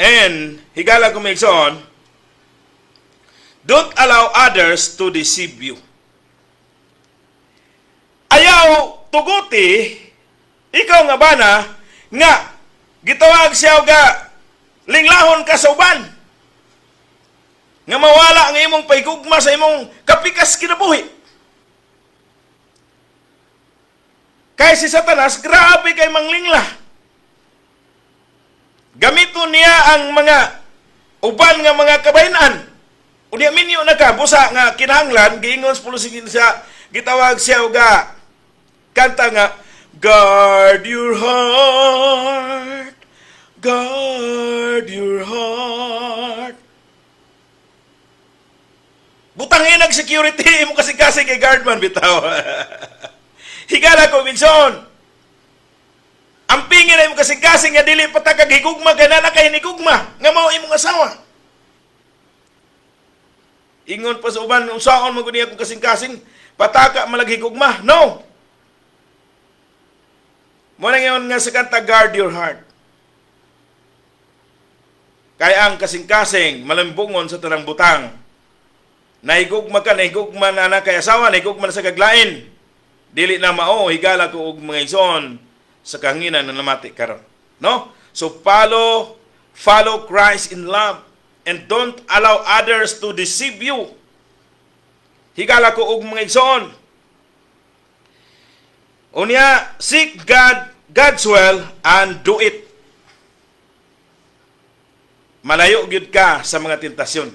And higala ko, migsoon, don't allow others to deceive you. Ayaw tuguti ikaw nga bana nga gitawag siya ga linglahon ka sa uban nga mawala ang imong pahigugma sa imong kapikas kinabuhi. Kay si Satanas, grabe kay manglingla. Gamiton niya ang mga uban nga mga kabahinan. Unya minyo na ka, busa nga kinahanglan, giingon sa pulos sa gitawag siya ga kanta nga "Guard your heart, guard your heart." Butang nag security mo kasi kasi kay guardman bitaw. Higala ko, minson. Ang pingin ay mo kasi kasi nga dili pa ta kag higugma kay na kay hinigugma nga mao imong asawa. Ingon pa sa uban, unsaon mo guni akong kasing-kasing pataka malag higugma. No. Mo nang ingon nga sa kanta, "Guard your heart." Kay ang kasing-kasing malambungon sa tanang butang. Nahigugma ka, nahigugma na na kay asawa, nahigugma na sa kaglain. Dili na mao, higala ko og mga igsoon, sa kahanginan na namati karon. No? So follow follow Christ in love and don't allow others to deceive you. Higala ko og mga igsoon. Unya, seek God's will and do it. Malayo gyud ka sa mga tentasyon.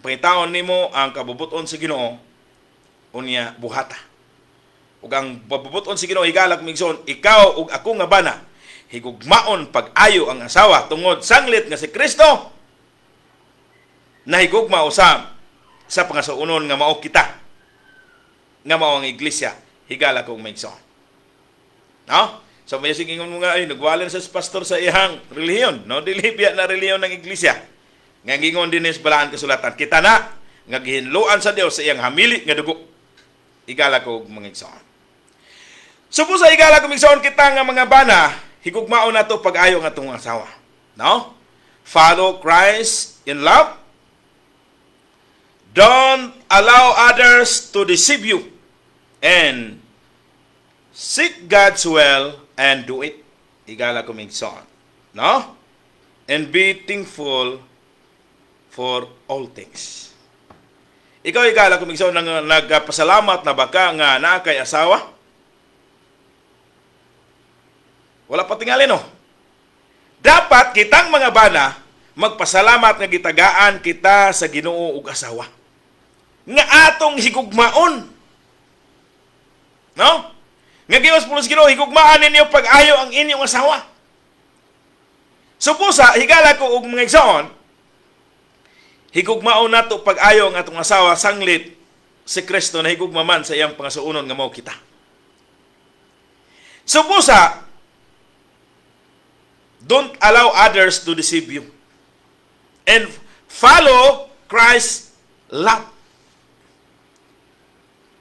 Pangitaon nimo ang kabubuton sa Ginoo, unya buhata. Ug ang pabubuton sa Ginoo, higala kong igsoon, ikaw ug ako nga bana, higugmaon pag-ayo ang asawa tungod sanglit nga si Kristo nahigugma usab sa pangasuonon nga mao kita, nga mao ang iglesia, higala kong maigsoon. No? So may ingon mo nga ay nagwala na sa pastor sa iyang relihiyon, no? Dili biya na relihiyon ng iglesia. Nga gingon din sa balaan kasulatan, kita na nga gihinloan sa Dios sa iyang hamili nga dugo. Higala ko mga igsoon. Supo sa higala kung igsoon, kita nga mga bana, higugmaon nato pag-ayo nga atong asawa. No? Follow Christ in love. Don't allow others to deceive you. And seek God's will and do it. Higala kumigsoon. No? And be thankful for all things. Ikaw, higala kumigsoon, nang nagpasalamat na baka nga naa kay asawa? Wala pa tingali, no? Dapat kitang mga bana magpasalamat nga gitagaan kita sa Ginoo og asawa nga atong higugmaon. No? Nga giingon sa Ginoo, "Higugmaan ninyo pag-ayo ang inyong asawa." Supusa, higala ko og mga igsoon, higugmaon nato pag-ayo ang atong asawa sanglit si Kristo na higugma man sa iyang pangasuonon nga mao kita. Supusa, don't allow others to deceive you. And follow Christ's love.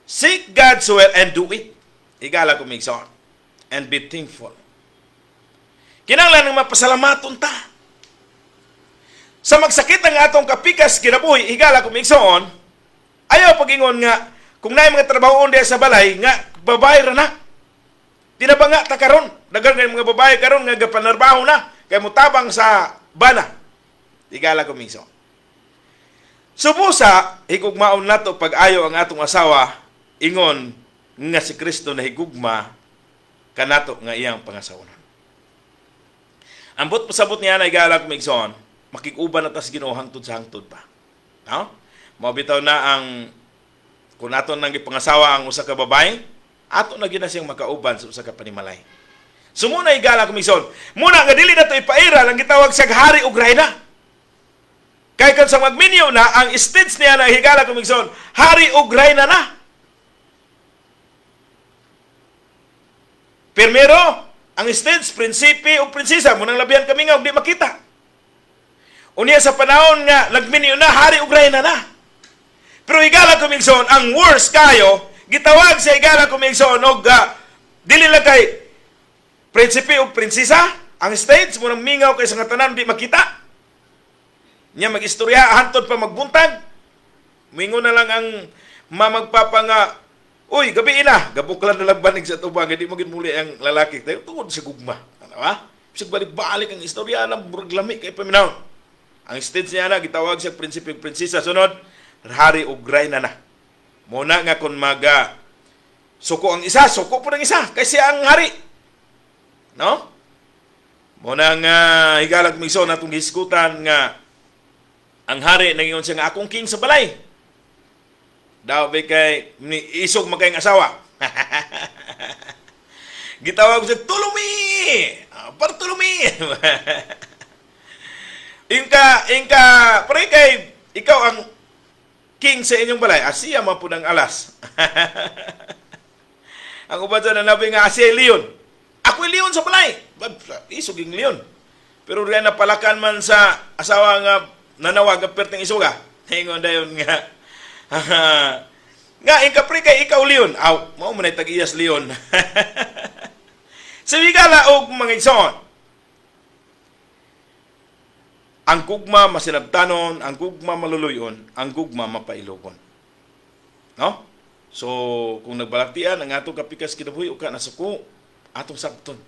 Seek God's will and do it. Higala ko migsoon. And be thankful. Kinahanglan ng mapasalamaton ta. Sa magsakit ang atong kapikas kinabuhi, higala ko migsoon, ayaw pag-ingon nga, kung naay mga trabaho diya sa balay, nga babae ra na. Tinabanga ta karon. Daghan kay mga babae karon nga gapanarbaho na kay mutabang sa bana. Higala ko migsoon. Subusa, higugmaon nato pag-ayo ang atong asawa, ingon nga si Kristo na higugma kanato nga iyang pangasawanon. Ambot pasabot niya na, higala ko migsoon, makig-uban na tas Ginoo hangtod sa hangtod pa. No? Mao bitaw na ang kung ato nang gipangasawa ang usa ka babae, ato na gyud na siyang makauban sa usa ka panimalay. So muna, higala ko migsoon, muna nga dili nato ipairal ang gitawag sa hari ug rayna. Kay kan sa magminyo na, ang stage niya na, higala ko migsoon, hari ug rayna na. Primero, ang stage, prinsipe o prinsesa, munang labihan kami nga, di makita. Unya sa panahon nga, nagminyo na, hari ug rayna na. Pero higala ko migsoon, ang worst kayo, gitawag sa higala ko migsoon, og dili lang kay prinsipe o prinsesa, ang stage, munang mingaw kay sa nga tanan, di makita. Nya mag-istorya, hantod pa magbuntag. Mingon na lang ang mamagpapa nga, "Uy, gabi na, gabuklan na lang banig sa tubang, hindi mo muli ang lalaki." Tayo tungod sa gugma. Ano ba? Bisag balik-balik ang istorya na murag lami kay paminaw. Ang stage niya na, gitawag siya prinsipe ug prinsesa. Sunod, hari ug rayna na. Muna nga kung maga suko ang isa, suko po ng isa, kasi ang hari. No? Muna nga higalag migsoon natong gihisgutan nga ang hari nangingon siya nga akong king sa balay. Daw ba kay ni isog makayong asawa. Gitawag siya Tolome. Ah, Bartolome. Ingka ingka pare kay ikaw ang king sa inyong balay. Asiya man pud ang alas. Ang uban sa nanabi nga asiya leon. Ako'y leon sa balay. Isog yung leon. Pero riyan napalakan man sa asawa nga nanawag nga perting isuga. Ingon dayon nga nga ingka pre kay ikaw leon. Aw, mao man ay tag-iyas leon. Sa higala og mga igsoon, ang gugma masinabtanon, ang gugma maluluyon, ang gugma mapailogon. No? So, kung nagbalatian ang atong kapikas kinabuhi o ka nasuko, atong sabton.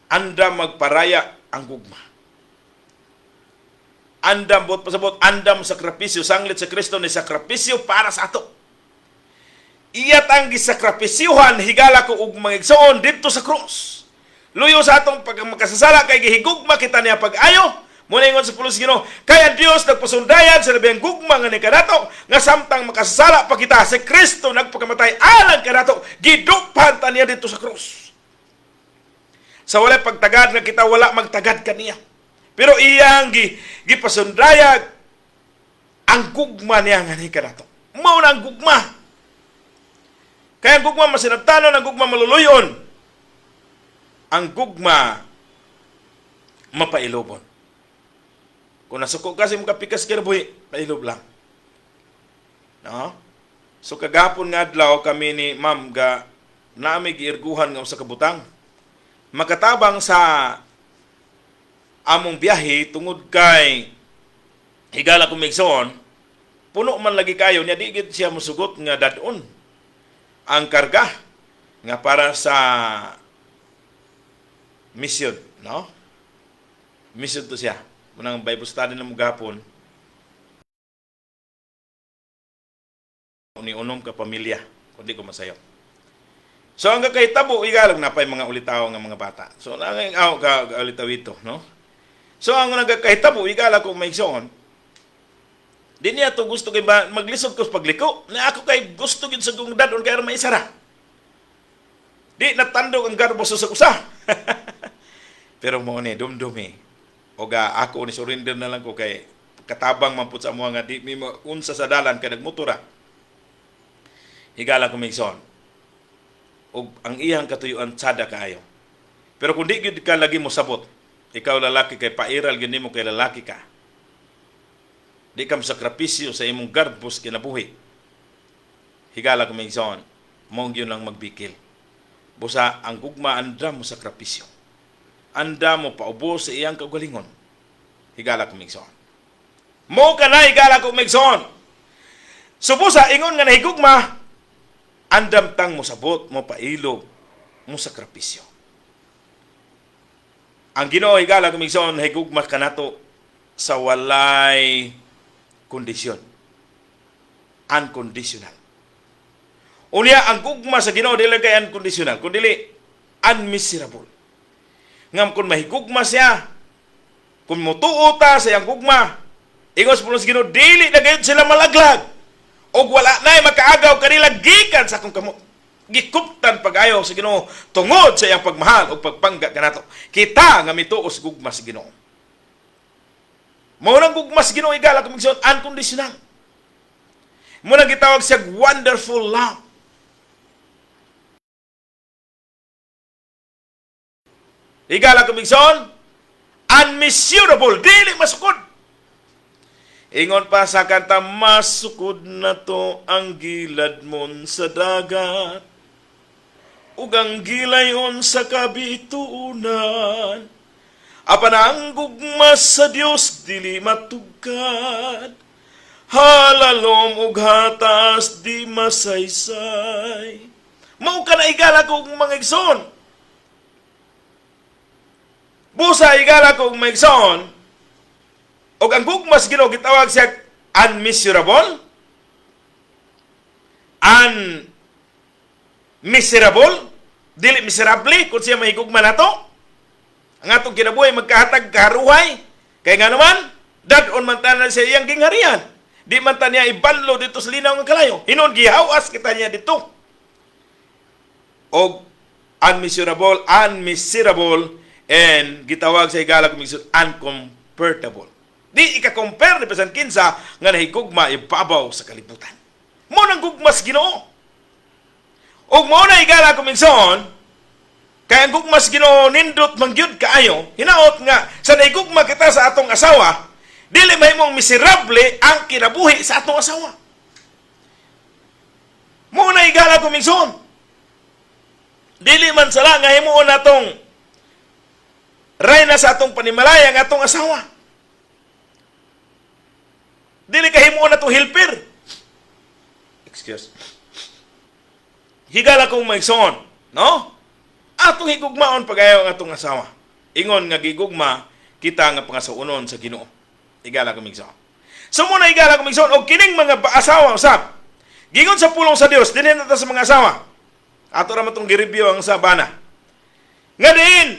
Andam magparaya ang gugma. Andam bot pasabot, andam sakripisyo, sanglit sa Kristo ni sakripisyo para sa ato. Iyat ang gisakripisyuhan, higala ko og mga igsoon, didto sa krus. Luyo sa atong pagmakasasala kay gihigugma kita niya pag-ayo. Muna ingon sa pulos Ginoo, kaya Dios nagpasundayan sa labing gugma nga ni kanato nga samtang makasasala pa kita, si Kristo nagpakamatay alang kanato, giduphan ta niya didto sa krus. Sa wala pagtagad nga kita wala magtagad kaniya. Pero iyang gipasundayag ang gugma niya nga ni kanato. Mao na ang gugma. Kaya ang gugma masinabtanon, ang gugma maluluyon. Ang gugma mapailobon. Kung nasuko ka sa imong kapikas kinabuhi, pailob lang. No? So kagapon nga adlaw kami ni ma'am ga Naa mi giirguhan nga usa ka butang makatabang sa among biyahe tungod kay, higala kong igsoon, puno man lagi kayo niya, di gid siya mosugot nga dad-on ang karga nga para sa mission, no? Mission to siya. Munang Bible study na mo gahapon, ni unom ka pamilya, kung di ko masayo. So ang kakahitabo, igalog na pa'y mga ulitaw nga mga bata. So ang aw ka ulitaw ito, no? So ang nagkahitabo, igala ko may igsoon, di niya to gusto kay ba, maglisod ko sa pagliko. Na ako kay gusto gid sa kong dadon kay aron maisara. Di natandog ang garbo sa usa. Pero mo ni dumdumi. Oga ako ni surrender na lang ko kay katabang man pud sa amo nga di mi unsa sa dalan kay nagmotora. Higala ko migson. Og ang iyang katuyuan tsada kaayo. Pero kung di gyud ka lagi mo sabot, ikaw lalaki kay pairal gyud nimo kay lalaki ka. Di ka sakripisyo sa imong garbos kinabuhi. Higala ko migson, mo gyud lang magbikil. Busa ang gugma andam mo sakripisyo. Andam mo paubos sa iyang kaugalingon. Higala ko migson. Mo ka na, higala ko migson. Subusa ingon nga nahigugma, andam tang mosabot, mo pailog, mo sakripisyo. Ang Ginoo, higala ko migson, nahigugma kanato sa walay kondisyon. Unconditional. Unya, ang gugma sa Ginoo dili kay unconditional, kundi unmiserable. Ngam kung mahigugma siya, kung mutuo ta sa iyang gugma, ingon sa pulong sa Ginoo, dili na gayud sila malaglag. Og wala na'y makaagaw kanila gikan sa akong kamot. Gikuptan pag-ayo sa Ginoo tungod sa iyang pagmahal ug pagpangga kanato. Kita nga mituo sa gugma sa Ginoo. Mao nang gugma sa Ginoo, higala kong igsoon, unconditional. Mao nang gitawag siya wonderful love. Higala kong igsoon, unmeasurable, dili masukod. Ingon pa sa kanta, masukod na to ang giladmon sa dagat, ug ang gilayon sa kabituunan. Apan ang gugma sa Dios dili matugkad, halalom ug hatas di masaysay. Mao ka na, higala kong mga igsoon. Busa, higala kong mga igsoon, og ang gugma sa Ginoo gitawag siya unmeasurable, unmiserable, dili miserable kung siya mahigugma nato. Ang atong kinabuhi magkahatag kaharuhay, kay nga naman, dad-on man tanan sa iyang gingharian. Di man ta niya ibanlo dito sa linaw nga kalayo. Hinon gihawas kita niya dito. Og unmeasurable, unmiserable, and gitawag sa higala kung uncomfortable. Di ika-compare ni bisan kinsa nga nahigugma ibabaw sa kalibutan. Mo nang gugma sa Ginoo. Ug mao na, higala ko minson, kay ang gugma sa Ginoo nindot man gyud kaayo, hinaot nga sa nahigugma kita sa atong asawa, dili mahimong miserable ang kinabuhi sa atong asawa. Mo na, higala ko minson. Dili man sala nga himuon natong reyna sa atong panimalaya ang atong asawa. Dili ka himuon natong helper. Excuse. Higala kong maigsoon, no? Atong higugmaon pagayo ang atong asawa. Ingon nga gigugma kita nga pangasawunon sa Ginoo. Higala kong maigsoon. So muna, higala kong maigsoon, og kining mga asawa usab. Gingon sa pulong sa Dios, dinhi na ta sa mga asawa. Ato ra man tong gi-review ang sa bana. Nga diin,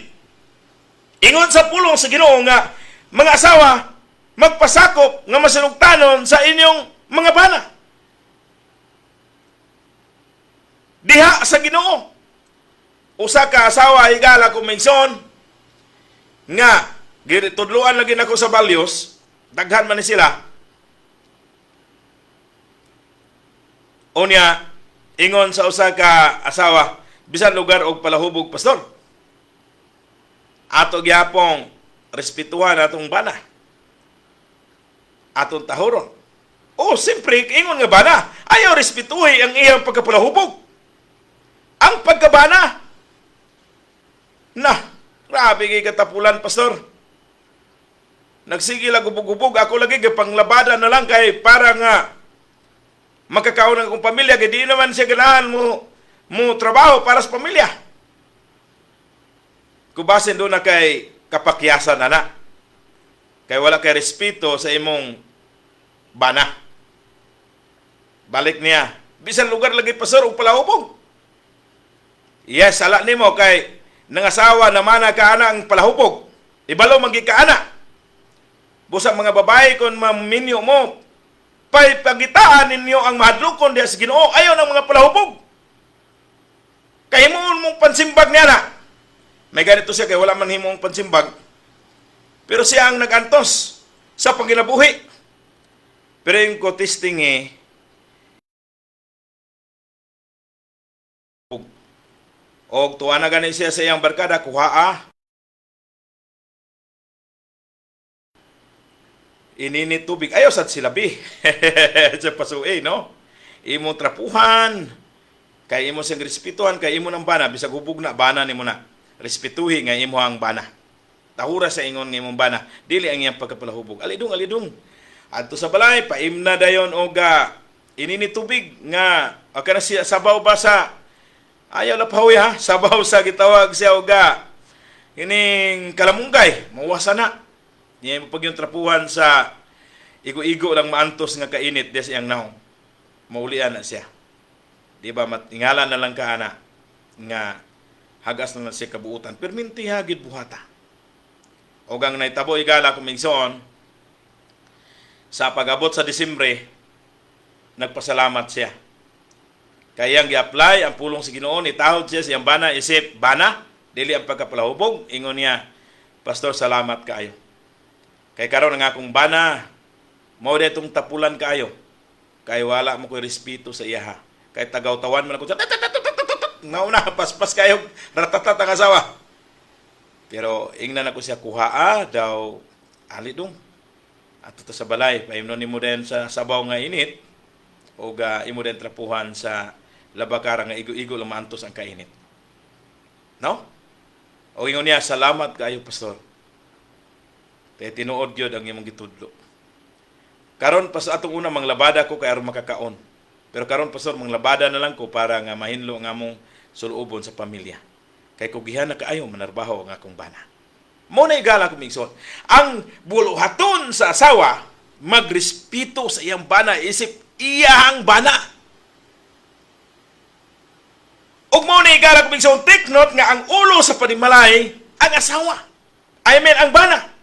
ingon sa pulong sa Ginoo nga mga asawa magpasakop nga masinugtanon sa inyong mga bana. Diha sa Ginoo. Usa ka asawa, higala ko minson, nga gitudloan lagi nako sa Balyos, daghan man ni sila. Unya, ingon sa usa ka asawa, bisan lugar og palahubog, pastor. Ato gyapong respetuhan atong bana. Atong tahuron. Oh, siyempre, ingon nga bana, ayaw respetuhi ang iyang pagkapalahubog. Ang Ang pagkabana. Na, grabe kay katapulan, pastor. Nagsige lang gubog-gubog, ako lagi panglabada na lang kay para nga makakaon ang akong pamilya kay di naman siya ganahan mo mo trabaho para sa pamilya. Kubasin doon na kay kapakyasan na na. Kay wala kay respeto sa imong bana. Balik niya. Bisan lugar lagi, pastor, og palahubog. Yes, sala nimo kay nangasawa na mana ka ana ang palahubog. Ibalo magi ka ana. Busa mga babae, kung maminyo mo, pay pagitaan ninyo ang mahadlokon diha sa Ginoo, ayaw ng mga palahubog. Kay mo mong pansimbag niya na. May ganito siya kay wala man himong pansimbag. Pero siya ang nagantos sa panginabuhi. Pero yung ko testing eh, og tuwa na gani siya sa iyang barkada, kuhaa. Inini tubig. Ayaw sad sila bi. Sa pasuay, no? Imo trapuhan. Kay imo siyang respetuhan, kay imo ng bana, bisag hubog na, bana nimo na. Respetuhi nga imo ang bana. Tahura sa ingon nga imong bana. Dili ang iyang pagkapalahubog. Alidong, alidong. Adto sa balay, paimna dayon og inini tubig nga kana siya sabaw ba sa ayaw la pahuy ha, sabaw sa gitawag siya og ining kalamunggay, mawasa na. Niya mo pag yung trapuhan sa igo-igo lang maantos nga kainit des iyang naong. Maulian na siya. Di ba matingala na lang ka ana nga hagas na lang siya kabuutan. Perminti hagid buhata. O gang naitabo igala kumingson sa pag-abot sa Disyembre, nagpasalamat siya. Kaya ang gi-apply ang pulong sa Ginoo, nitahod siya siyang bana isip bana, dili ang pagkapalahubog. Ingon niya, "Pastor, salamat kaayo. Kay karon ang akong bana, mao itong tapulan kaayo. Kay wala mo ko'y respeto sa iyaha. Kay tagaw-tawan man ako sa nauna, paspas kayo, ratatat ang asawa." Pero ingnan ako siya kuhaa daw, "Ali dong. Ato to sa balay, paimnon nimo din sa sabaw nga init o imo din trapuhan sa labakara nga igo-igo lang maantos ang kainit." No? O ingon niya, "Salamat kaayo, pastor. Kay tinuod gyud ang imong gitudlo. Karon pas atong una manglabada ko kay aron makakaon. Pero karon, pastor, manglabada na lang ko para nga mahinlo ang among sulubon sa pamilya. Kay kugihan na kaayo manarbaho ang akong bana." Mo na igala ko migson. Ang buluhaton sa asawa, magrespeto sa iyang bana isip iyang bana. Ug mo na igala ko migson, take note nga ang ulo sa panimalay ang asawa. I mean ang bana.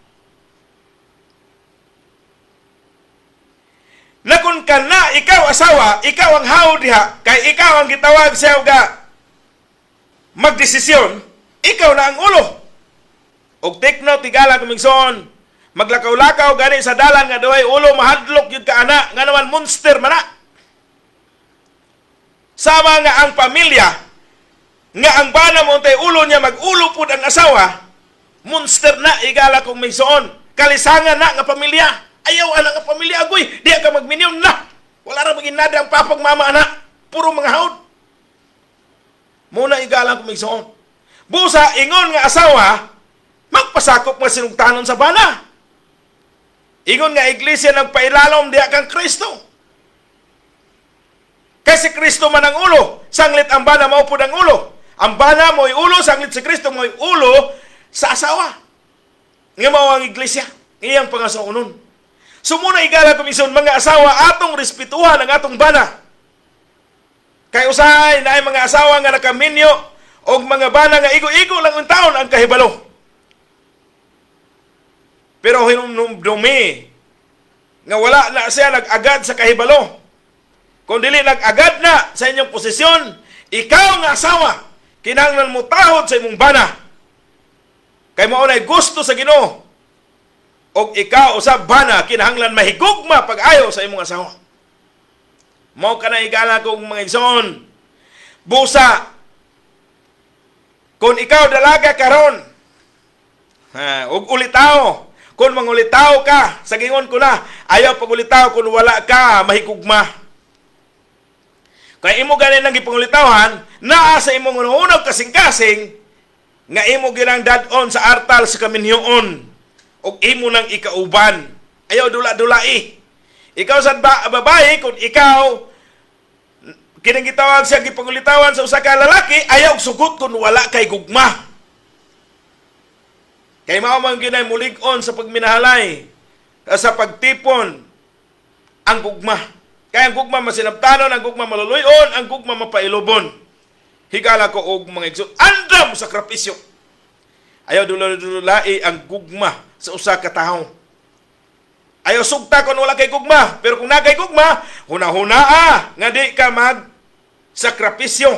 Na kung ka na, ikaw asawa, ikaw ang haw diha, kay ikaw ang gitawag siya ga magdesisyon, ikaw na ang ulo. Og take note, tigala kumingson, maglakaw-lakaw gani sa dalan nga duhay ulo, mahadlok yun ka ana, nga naman monster man na. Sama nga ang pamilya, nga ang bana mo untay ulo niya, mag-ulo pud ang asawa, monster na, igala kong migsoon. Kalisangan na nga pamilya. Ayaw ana nga pamilya, agoy, di ka magminyon na. Wala ra maginada ang papag mama ana. Puro mga haod. Muna igalang kong migsoon. Busa, ingon nga asawa, magpasakop nga sinugtanon sa bana. Ingon nga iglesia nagpailalom diha kang Kristo. Kasi Kristo man ang ulo, sanglit ang bana mao pud ang ulo. Ang bana mo'y ulo, sanglit si Kristo mo'y ulo sa asawa. Nga mao ang iglesia, iyang pangasaunon. So muna igala komisyon, mga asawa, atong respetuhan ang atong bana. Kay usahay na ay mga asawa nga nakaminyo og mga bana nga igo-igo lang ang taon ang kahibalo. Pero hinumdumi nga wala na siya nag-agad sa kahibalo. Kung dili nag-agad na sa inyong posisyon, ikaw nga asawa, kinahanglan mo tahod sa imong bana. Kay mao nay gusto sa Ginoo. Og ikaw usab bana, kinahanglan mahigugma pag-ayo sa imong asawa. Mao ka na igala kong mga igsoon. Busa, kung ikaw dalaga karon, ha, og ulitaw, kung mangulitaw ka, sa gingon ko na, ayaw pagulitaw kung wala ka mahigugma. Kay imo gani nang gipangulitawan, naa sa imong unong kasing-kasing nga imo ginang dad-on sa artal sa kaminyoon ug imo nang ikauban. Ayaw dula-dulai. Ikaw sa babae, kung ikaw kining gitawag siya gipangulitawan sa usa ka lalaki, ayaw sugot kung wala kay gugma. Kay mao man ginay mulig-on sa pagminahalay, sa pagtipon ang gugma. Kay ang gugma masinabtanon, ang gugma maluluyon, ang gugma mapailubon. Higala ko og mga igsoon, andam sakripisyo. Ayaw dula-dulai ang gugma sa usa ka tawo. Ayaw sugta kung wala kay gugma, pero kung naa kay gugma, huna-hunaa nga di ka mag sakripisyo.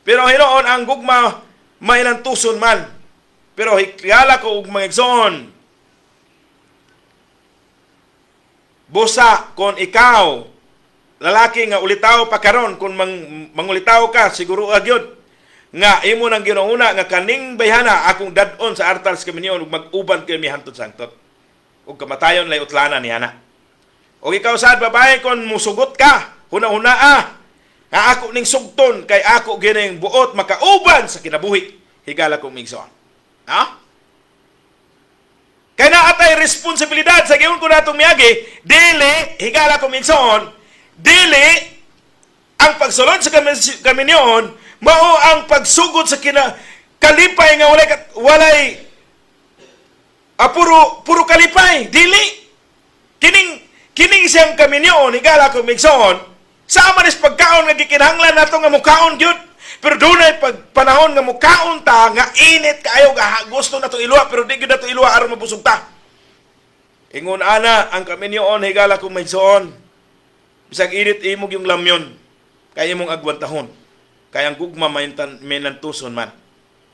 Pero hinuon ang gugma mainantuson man. Pero higala ko og mga igsoon, busa kung ikaw lalaki nga ulitaw pa karon, kung mangulitaw ka, siguro agyod nga imo nang ginauna nga kaning bayhana akong dad-on sa artal sa kaminyoon ug mag-uban kami hantod sangtot ug kamatayon lay utlana niya na. Og ikaw sad babae, kung musugot ka, huna-hunaa nga ako ning sugton kay ako gining buot makauban sa kinabuhi. Higala kong migsoon. Ha? Kay naa tay responsibilidad sa giun ko natong miagi, dili, higala kong migsoon, dili ang pagsulod sa kaminyoon mao ang pagsugod sa kina kalipay nga walay puro puro kalipay. Dili kining siyang kaminyoon, higala kong migsoon, sa man is pagkaon nga gikinahanglan nato nga mukaon gyud, pero dunay pag panahon nga mukaon ta nga init kaayo, nga gusto nato iluwa pero di gyud nato iluwa aron mabusog ta. Ingon ana ang kaminyoon, higala kong migsoon, bisag init imong yung lamyon kay imong agwantahon, kay ang gugma may nantuson man.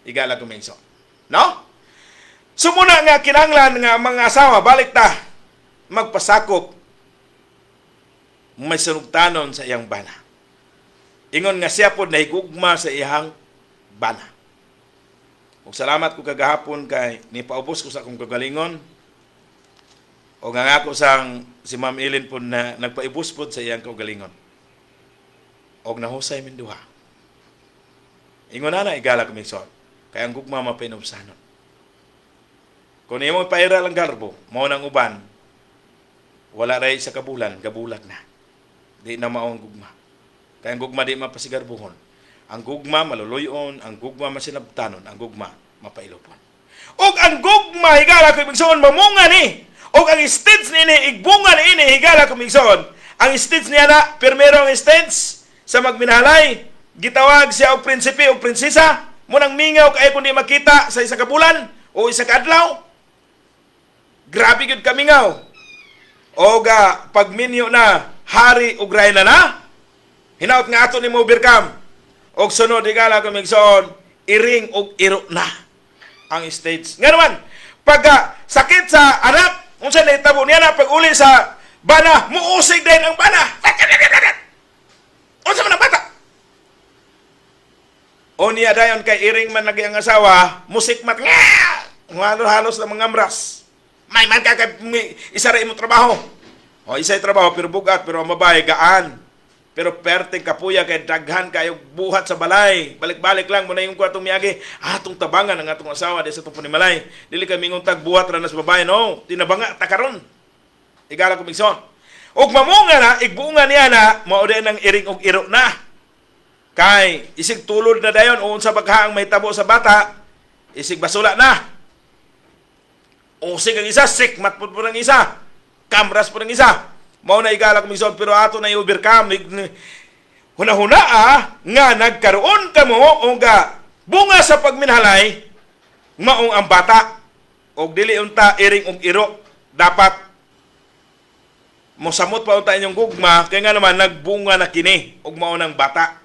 Higala kong migsoon, no? Sumuna nga kinahanglan nga mga asawa, balik ta, magpasakop may sinugtanon sa iyang bana. Ingon nga siya pod nahigugma sa iyang bana. Ug salamat ko kagahapon kay nipaubos ko sa akong kagalingon. O nga ako sang si Ma'am Ellen pod na nagpaibos pod sa iyang kaugalingon. Og nahusay min duha. Ingon na igala ko migsoon. Kay ang gugma mapinubsanon. Kung imo paira lang garbo, mao nang uban, wala ray sa kabulan, gabulag na. Di na mao ang gugma. Kay ang gugma di mapasigarbuhon. Ang gugma maluluyon, ang gugma masinabtanon, ang gugma mapailupon. Og ang gugma, higala ko migsoon, mamunga ni. Og ang stage niini, igbunga niini, higala ko migsoon. Ang stage niya na, pirmero ang stage sa magminahalay, gitawag siya og prinsipe o prinsesa, munang mingaw kay kung di makita sa isa ka bulan o isa ka adlaw. Grabe gyud kamingaw. O ga pagminyo na hari ug rayna na, hinaut nga ato nimo overcome. Og sunod, higala ko migsoon, iring og iro na ang stage. Nga naman, pagka sakit sa anak, unsa nahitabo niya na pag uli sa bana, muusig din ang bana. Unsa man ang bata? O niya dayon kay iring man lagi ang asawa, musik mat nga, halos na mga amras. May man ka kay isa ra imo trabaho. O isa trabaho pero bugat, pero ang babae gaan. Pero perteng kapuya kay daghan kayo buhat sa balay. Balik-balik lang mo na yung kwartong miyagi. Atong tabangan ang atong asawa di sa atong panimalay. Dili kami ingon tag buhat ra na sa babae, no. Tinabanga ta karon. Igala ko migsoon. Og mamunga na, igbunga niya na, mao din ang iring og iro na. Kay isig tulod na dayon o unsa bagha ang mahitabo sa bata, isig basula na. Usig ang isa, sikmat pud ang isa. Kamras pud ang isa. Mao na igala ko migsoon, pero ato na i-overcome. Huna-huna nga nagkaroon kamo o nga bunga sa pagminhalay, maong ang bata. Og dili unta iring og iro, dapat mosamot pa unta inyong gugma, kay nga naman nagbunga na kini og mao nang bata.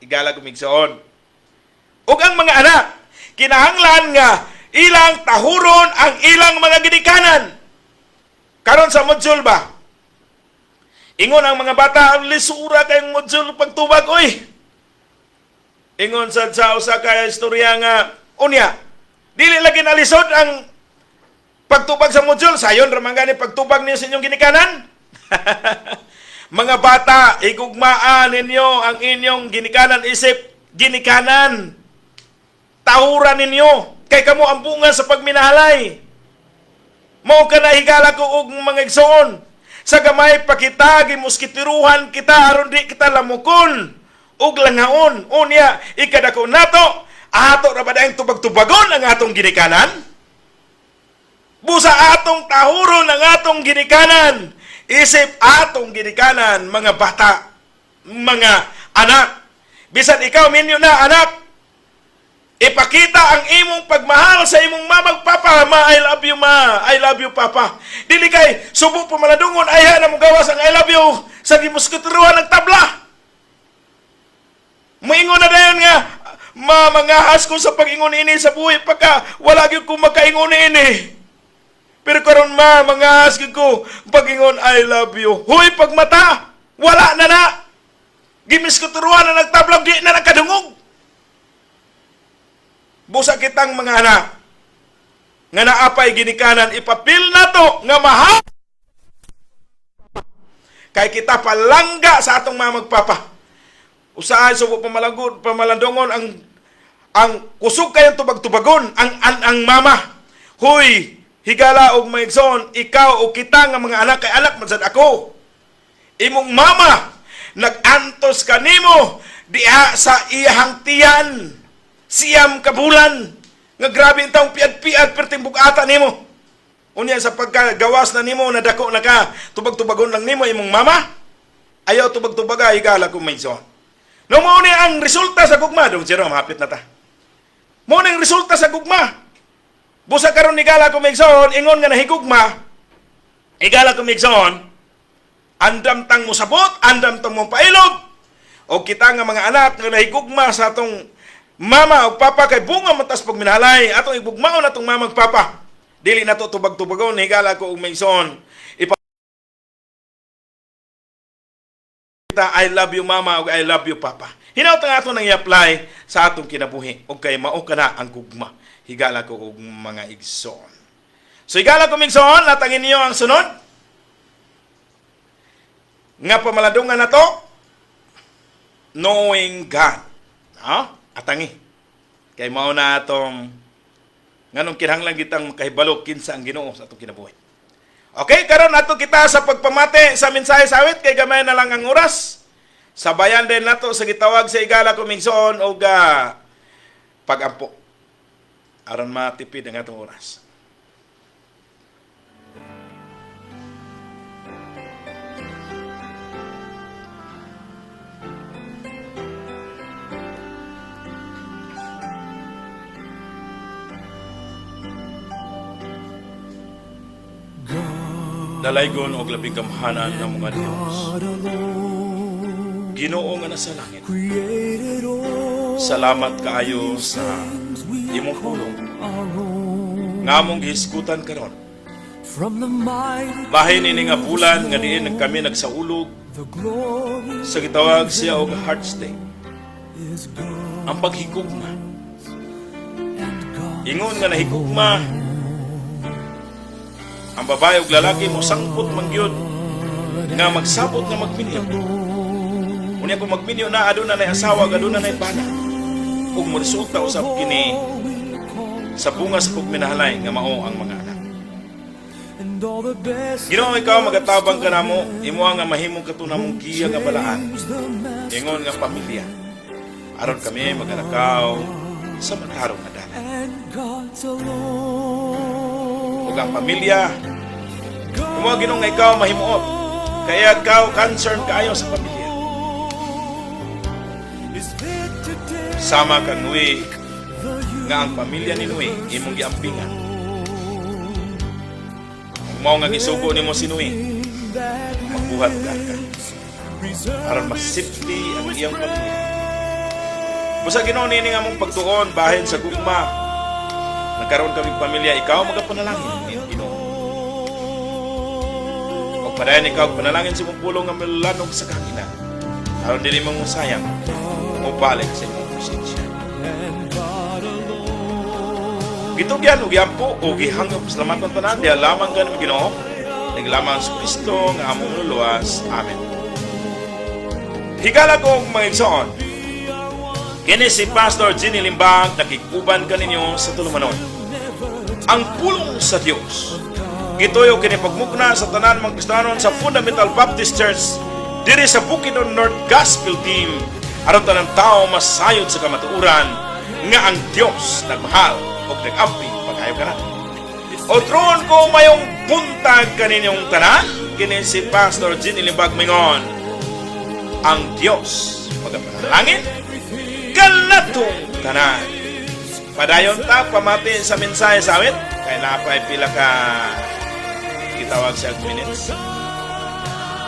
Igala ko migsoon. Og ang mga anak, kinahanglan nga ilang tahuron ang ilang mga ginikanan. Karon sa module ba? Ingon ang mga bata, ang lisura kayong module pagtubag, oy. Ingon sad sa usa ka istorya nga, unya, dili lagi nalisod ang pagtubag sa module, sayon ra man gani pagtubag niyo sa inyong ginikanan. Mga bata, higugmaa ninyo ang inyong ginikanan isip ginikanan. Tahuran ninyo kay kamo ang bunga sa pagminahalay. Mao ka na higala ko og mga igsoon. Sa gamay pa kita gimuskitiruhan kita aron di kita lamukon ug langaon. Unya ikadako nato ato ra ba daing tubag-tubagon ang atong ginikanan? Busa atong tahuron ang atong ginikanan. Isip atong ginikanan, mga bata, mga anak. Bisan ikaw minyo na anak, ipakita ang imong pagmahal sa imong mama ug papa. Ma, I love you, ma. I love you, papa. Dili kay subo pamaladungon ayha na mo gawas ang I love you sa gimuskitiruhan ng tabla. Moingon na dayon nga, ma, mangahas ko sa pag-ingon ini sa buhi pagka wala gyud ko makaingon ini. Pero karon ma, mangahas gyud ko pag-ingon I love you. Huy, pagmata, wala na na. Gimiskuturuan na nagtablag, di na nakadungog. Busa kitang mga anak, nga naapay ginikanan, ipapil na to nga mahal. Kay kita palangga sa atong mga magpapa. Usahay subo pamalagod, pamalandongon ang kusog kayong tubag-tubagon ang mama. Huy, higala og maigsoon, ikaw o kita nga mga anak kay anak man sad ako. Imong mama nag-antos kanimo diha sa iyahang tiyan. 9 ka bulan nga grabe ang taong piad-piad perting bugata nimo. Unya sa pagkagawas na nimo nadako na ka, tubag-tubagon lang nimo imong mama. Ayaw tubag-tubaga, higala kung maigsoon. No mao ni ang resulta sa gugma, dong Jerome, hapit na ta. Mao ni ang resulta sa gugma. Busa karon higala kung maigsoon, ingon nga nahigugma, higala kung maigsoon, andam tang mosabot, andam tang mopailog, o kita nga mga anak nga nahigugma sa atong mama o papa kay bunga matas pagminahalay, atong igugmaon atong mama ug papa. Dili na to tubag-tubagon, higala ko og maigsoon. Ipakita I love you mama ug I love you papa. Hinaut ang ato nang i-apply sa atong kinabuhi ug kay mao kana ang gugma. Higala ko og mga igsoon. So higala ko igsoon, latangin niyo ang sunod nga pamaladungan na to, knowing God. Ha? Atangi. Kay mao na atong nganong kinahanglan kitang makahibalo kinsa ang Ginoo sa atong kinabuhi. Okay, karon ato kita sa pagpamati sa mensahe sa awit kay gamay na lang ang oras. Sabayan din nato sa gitawag sa higala ko migsoon og pagampo aron matipid ang atong oras. Dalaygon og labing gamhanan nga mga Dios. God alone Ginoo nga nasa langit. created all Salamat kaayo sa things we imong pulong our own. nga among gihisgutan karon. From the mighty Bahin ini nga bulan nga diin kami nagsaulog the glory sa gitawag siya og Hearts Day. is God Ang paghigugma. and God Ingon nga nahigugma ang babae ug lalaki mo sangpot man gyud nga magsabot nga magminyo. Unya kung magminyo na aduna nay asawa ug aduna nay bana. Ug moresulta usab kini we call sa bunga sa pagminahalay nga mao ang mga anak. and all the best Ginoo, ikaw magatabang ka namo, imo nga mahimong kato namong giya nga balaan. the master Ingon nga pamilya. Aron kami magalakaw sa matarong nga dalan. and God's alone. Ug ang pamilya, imo Ginoo nga ikaw mahimuot. Kaya ikaw concern kaayo sa pamilya. Is fit to take Sama kang Noe the nga ang pamilya ni Noe imong giampingan. Ug mao nga gisugo nimo si Noe that magbuhat og arka reserve aron mas safety ang iyang pamilya. Busa Ginoo nini nga among pagtuon bahin sa gugma. Nagkaroon kami pamilya, ikaw magapanalangin ni Ginoo. Og padayon ikaw panalangin sa imong pulong nga milanog sa kahanginan. Aron dili mo sayang mo balik sa imong presensya. and God alone. Gitugyan og giampo o gihangyo pasalamatan tanan diha lamang kanimo Ginoo. Naglamang sa Kristo nga among luluwas. Amen. Higala ko, mga igsoon. Kini si Pastor Ginny Limbag, nakig-uban kaninyo sa tulumanon. Ang pulong sa Dios. Gituyo kini pagmugna sa tanan mga Kristiyanon sa Fundamental Baptist Church diri sa Bukidnon North Gospel Team aron tanan tao masayod sa kamatuoran nga ang Dios nagmahal ug nag-amping pag-ayo kanato. Otron ko mayong buntag kaninyong tanan. Kini si Pastor Ginny Limbag mingon. Ang Dios magapanalangin kanatong tanan. Padayon ta pamati sa mensahe sa awit kay napay pila ka gitawag siya minutes.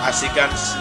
Asikans.